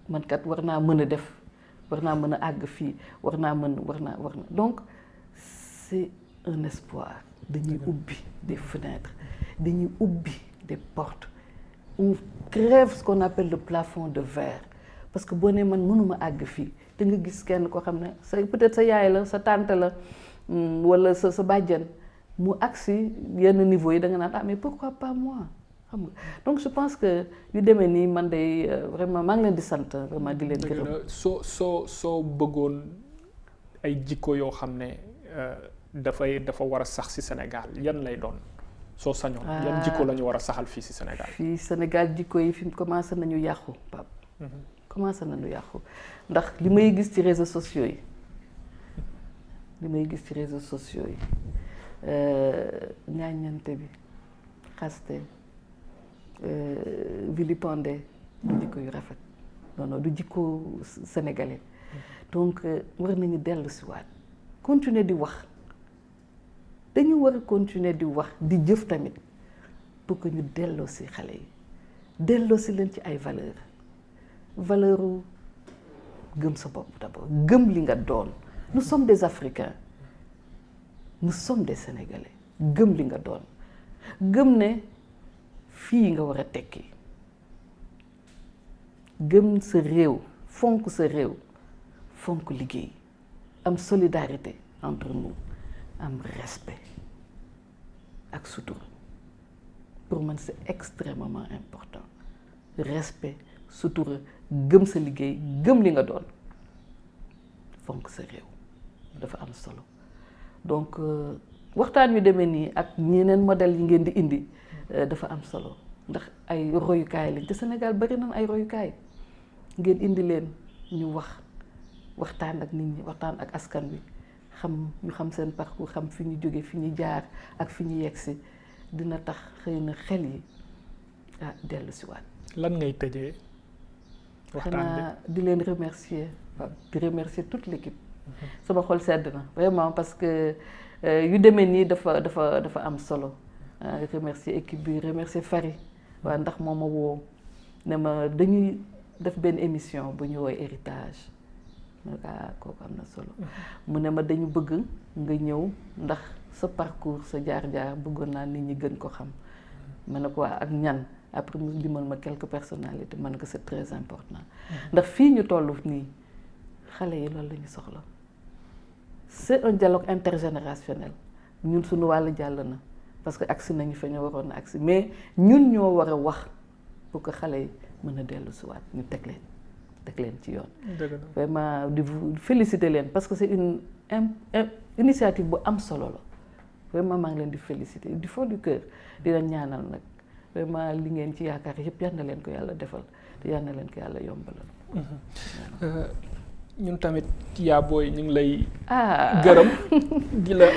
man kat war naa mën a def war naa mën a àgg fii war naa donc c'est un espoir dañuy ubbi des fenêtres dañuy ubbi des portes on crève ce qu'on appelle le plafond de verre parce que boo nee man mënuma àgg fii te nga gis kenn koo xam ne peut-être sa yaay la sa tante la wala sa bàjjen mu agsi yenn niveau yi da nga naan mais pourquoi pas moi xam nga donc je pense que yu demee nii man de vraiment maa ngi leen di sant vraiment di leen gërëm. soo bëggoon ay jikko yoo xam ne dafa war a sax ci Sénégal yan lay doon soo sañoon. yan jikko la ñu war a saxal fii ci Sénégal. fii Sénégal jikko yi fi commencé nañu yàqu Pape. commencé nañu yàqu ndax li may gis ci réseaux sociaux yi ñaañante bi xaste vilipendé du jikko yu rafet non du jikko sénégalais donc war nañu dellu si waat continuer di wax dañu war a continuer di wax di jëf tamit pour que ñu delloo si xale yi delloo si leen ci ay valeur gëm sa bopp d'abord gëm li nga doon nous sommes des Africains nous sommes des Sénégalais gëm li nga doon gëm ne fii nga war a tekki gëm sa réew fonk liggéey am solidarité entre nous am respect ak sutura pour man c'est extrêmement important respect sutura gëm sa liggéey gëm li nga doon fonk sa réew dafa am solo donc waxtaan yu demee nii ak ñeneen modèle yi ngeen di indi dafa am solo ndax ay royukaay lañ te Sénégal bari nañ ay royukaay ngeen indi leen ñu waxtaan ak nit ñi waxtaan ak askan wi ñu xam seen parcours xam fi ñu jóge fi ñu jaar ak fi ñu yegsi dina tax xëy na xel yi dellu si waat. lan ngay tëjee waxtaan bi di leen remercier di remercier toute l'équipe. sama xol sedd na vraiment parce que yu demee nii dafa am solo remercier équipe bi remercier Fary waaw ndax moom ma woo ne ma dañuy def benn émission bu ñu woowee héritage ma ne kooku am na solo mu ne ma dañu bëgg nga ñëw ndax sa parcours sa jaar-jaar bëggoon naa nit ñi gën ko xam ma ne ko ak ñan après mu limal ma quelques personnalités ma ne ko c'est très important ndax fii ñu toll nii xale yi loolu la ñu soxla c'est un dialogue intergénérationnel ñun suñu wàll jàll na parce que agsi nañu fa ñu waroon na agsi mais ñun ñoo war a wax pour que xale yi mën a dellu si waat ñu teg leen ci yoon. vraiment di féliciter leen parce que c'est une initiative bu am solo la vraiment maa ngi leen di féliciter du fond du cœur di leen ñaanal nag vraiment li ngeen ci yaakaar yëpp yal na leen ko yàlla defal te yal na leen ko yàlla yombalal. ñun tamit yaa booy ñu ngi lay. gërëm di la.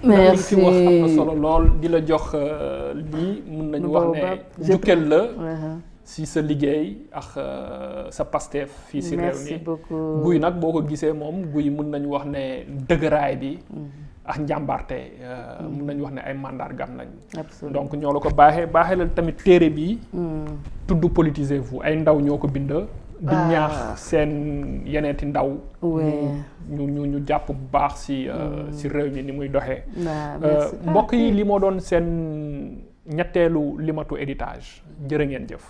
merci li fi wax am na solo lool di la jox lii mun nañu wax ne jukkeel la. si sa liggéey ak sa Pastef fii si réew mi. merci beaucoup guy nag boo ko gisee moom guy mun nañu wax ne dëgëraay bi. ak njàmbarte mun nañu wax ne ay mandargam lañ. donc ñoo la ko baaxee la tamit téere bi. tudd politisez-vous ay ndaw ñoo ko bind. di ñaax seen yeneenti ndaw. ñu jàpp bu baax si réew mi ni muy doxee. mbokk yi li moo doon seen ñetteelu limatu héritage jërë ngeen jëf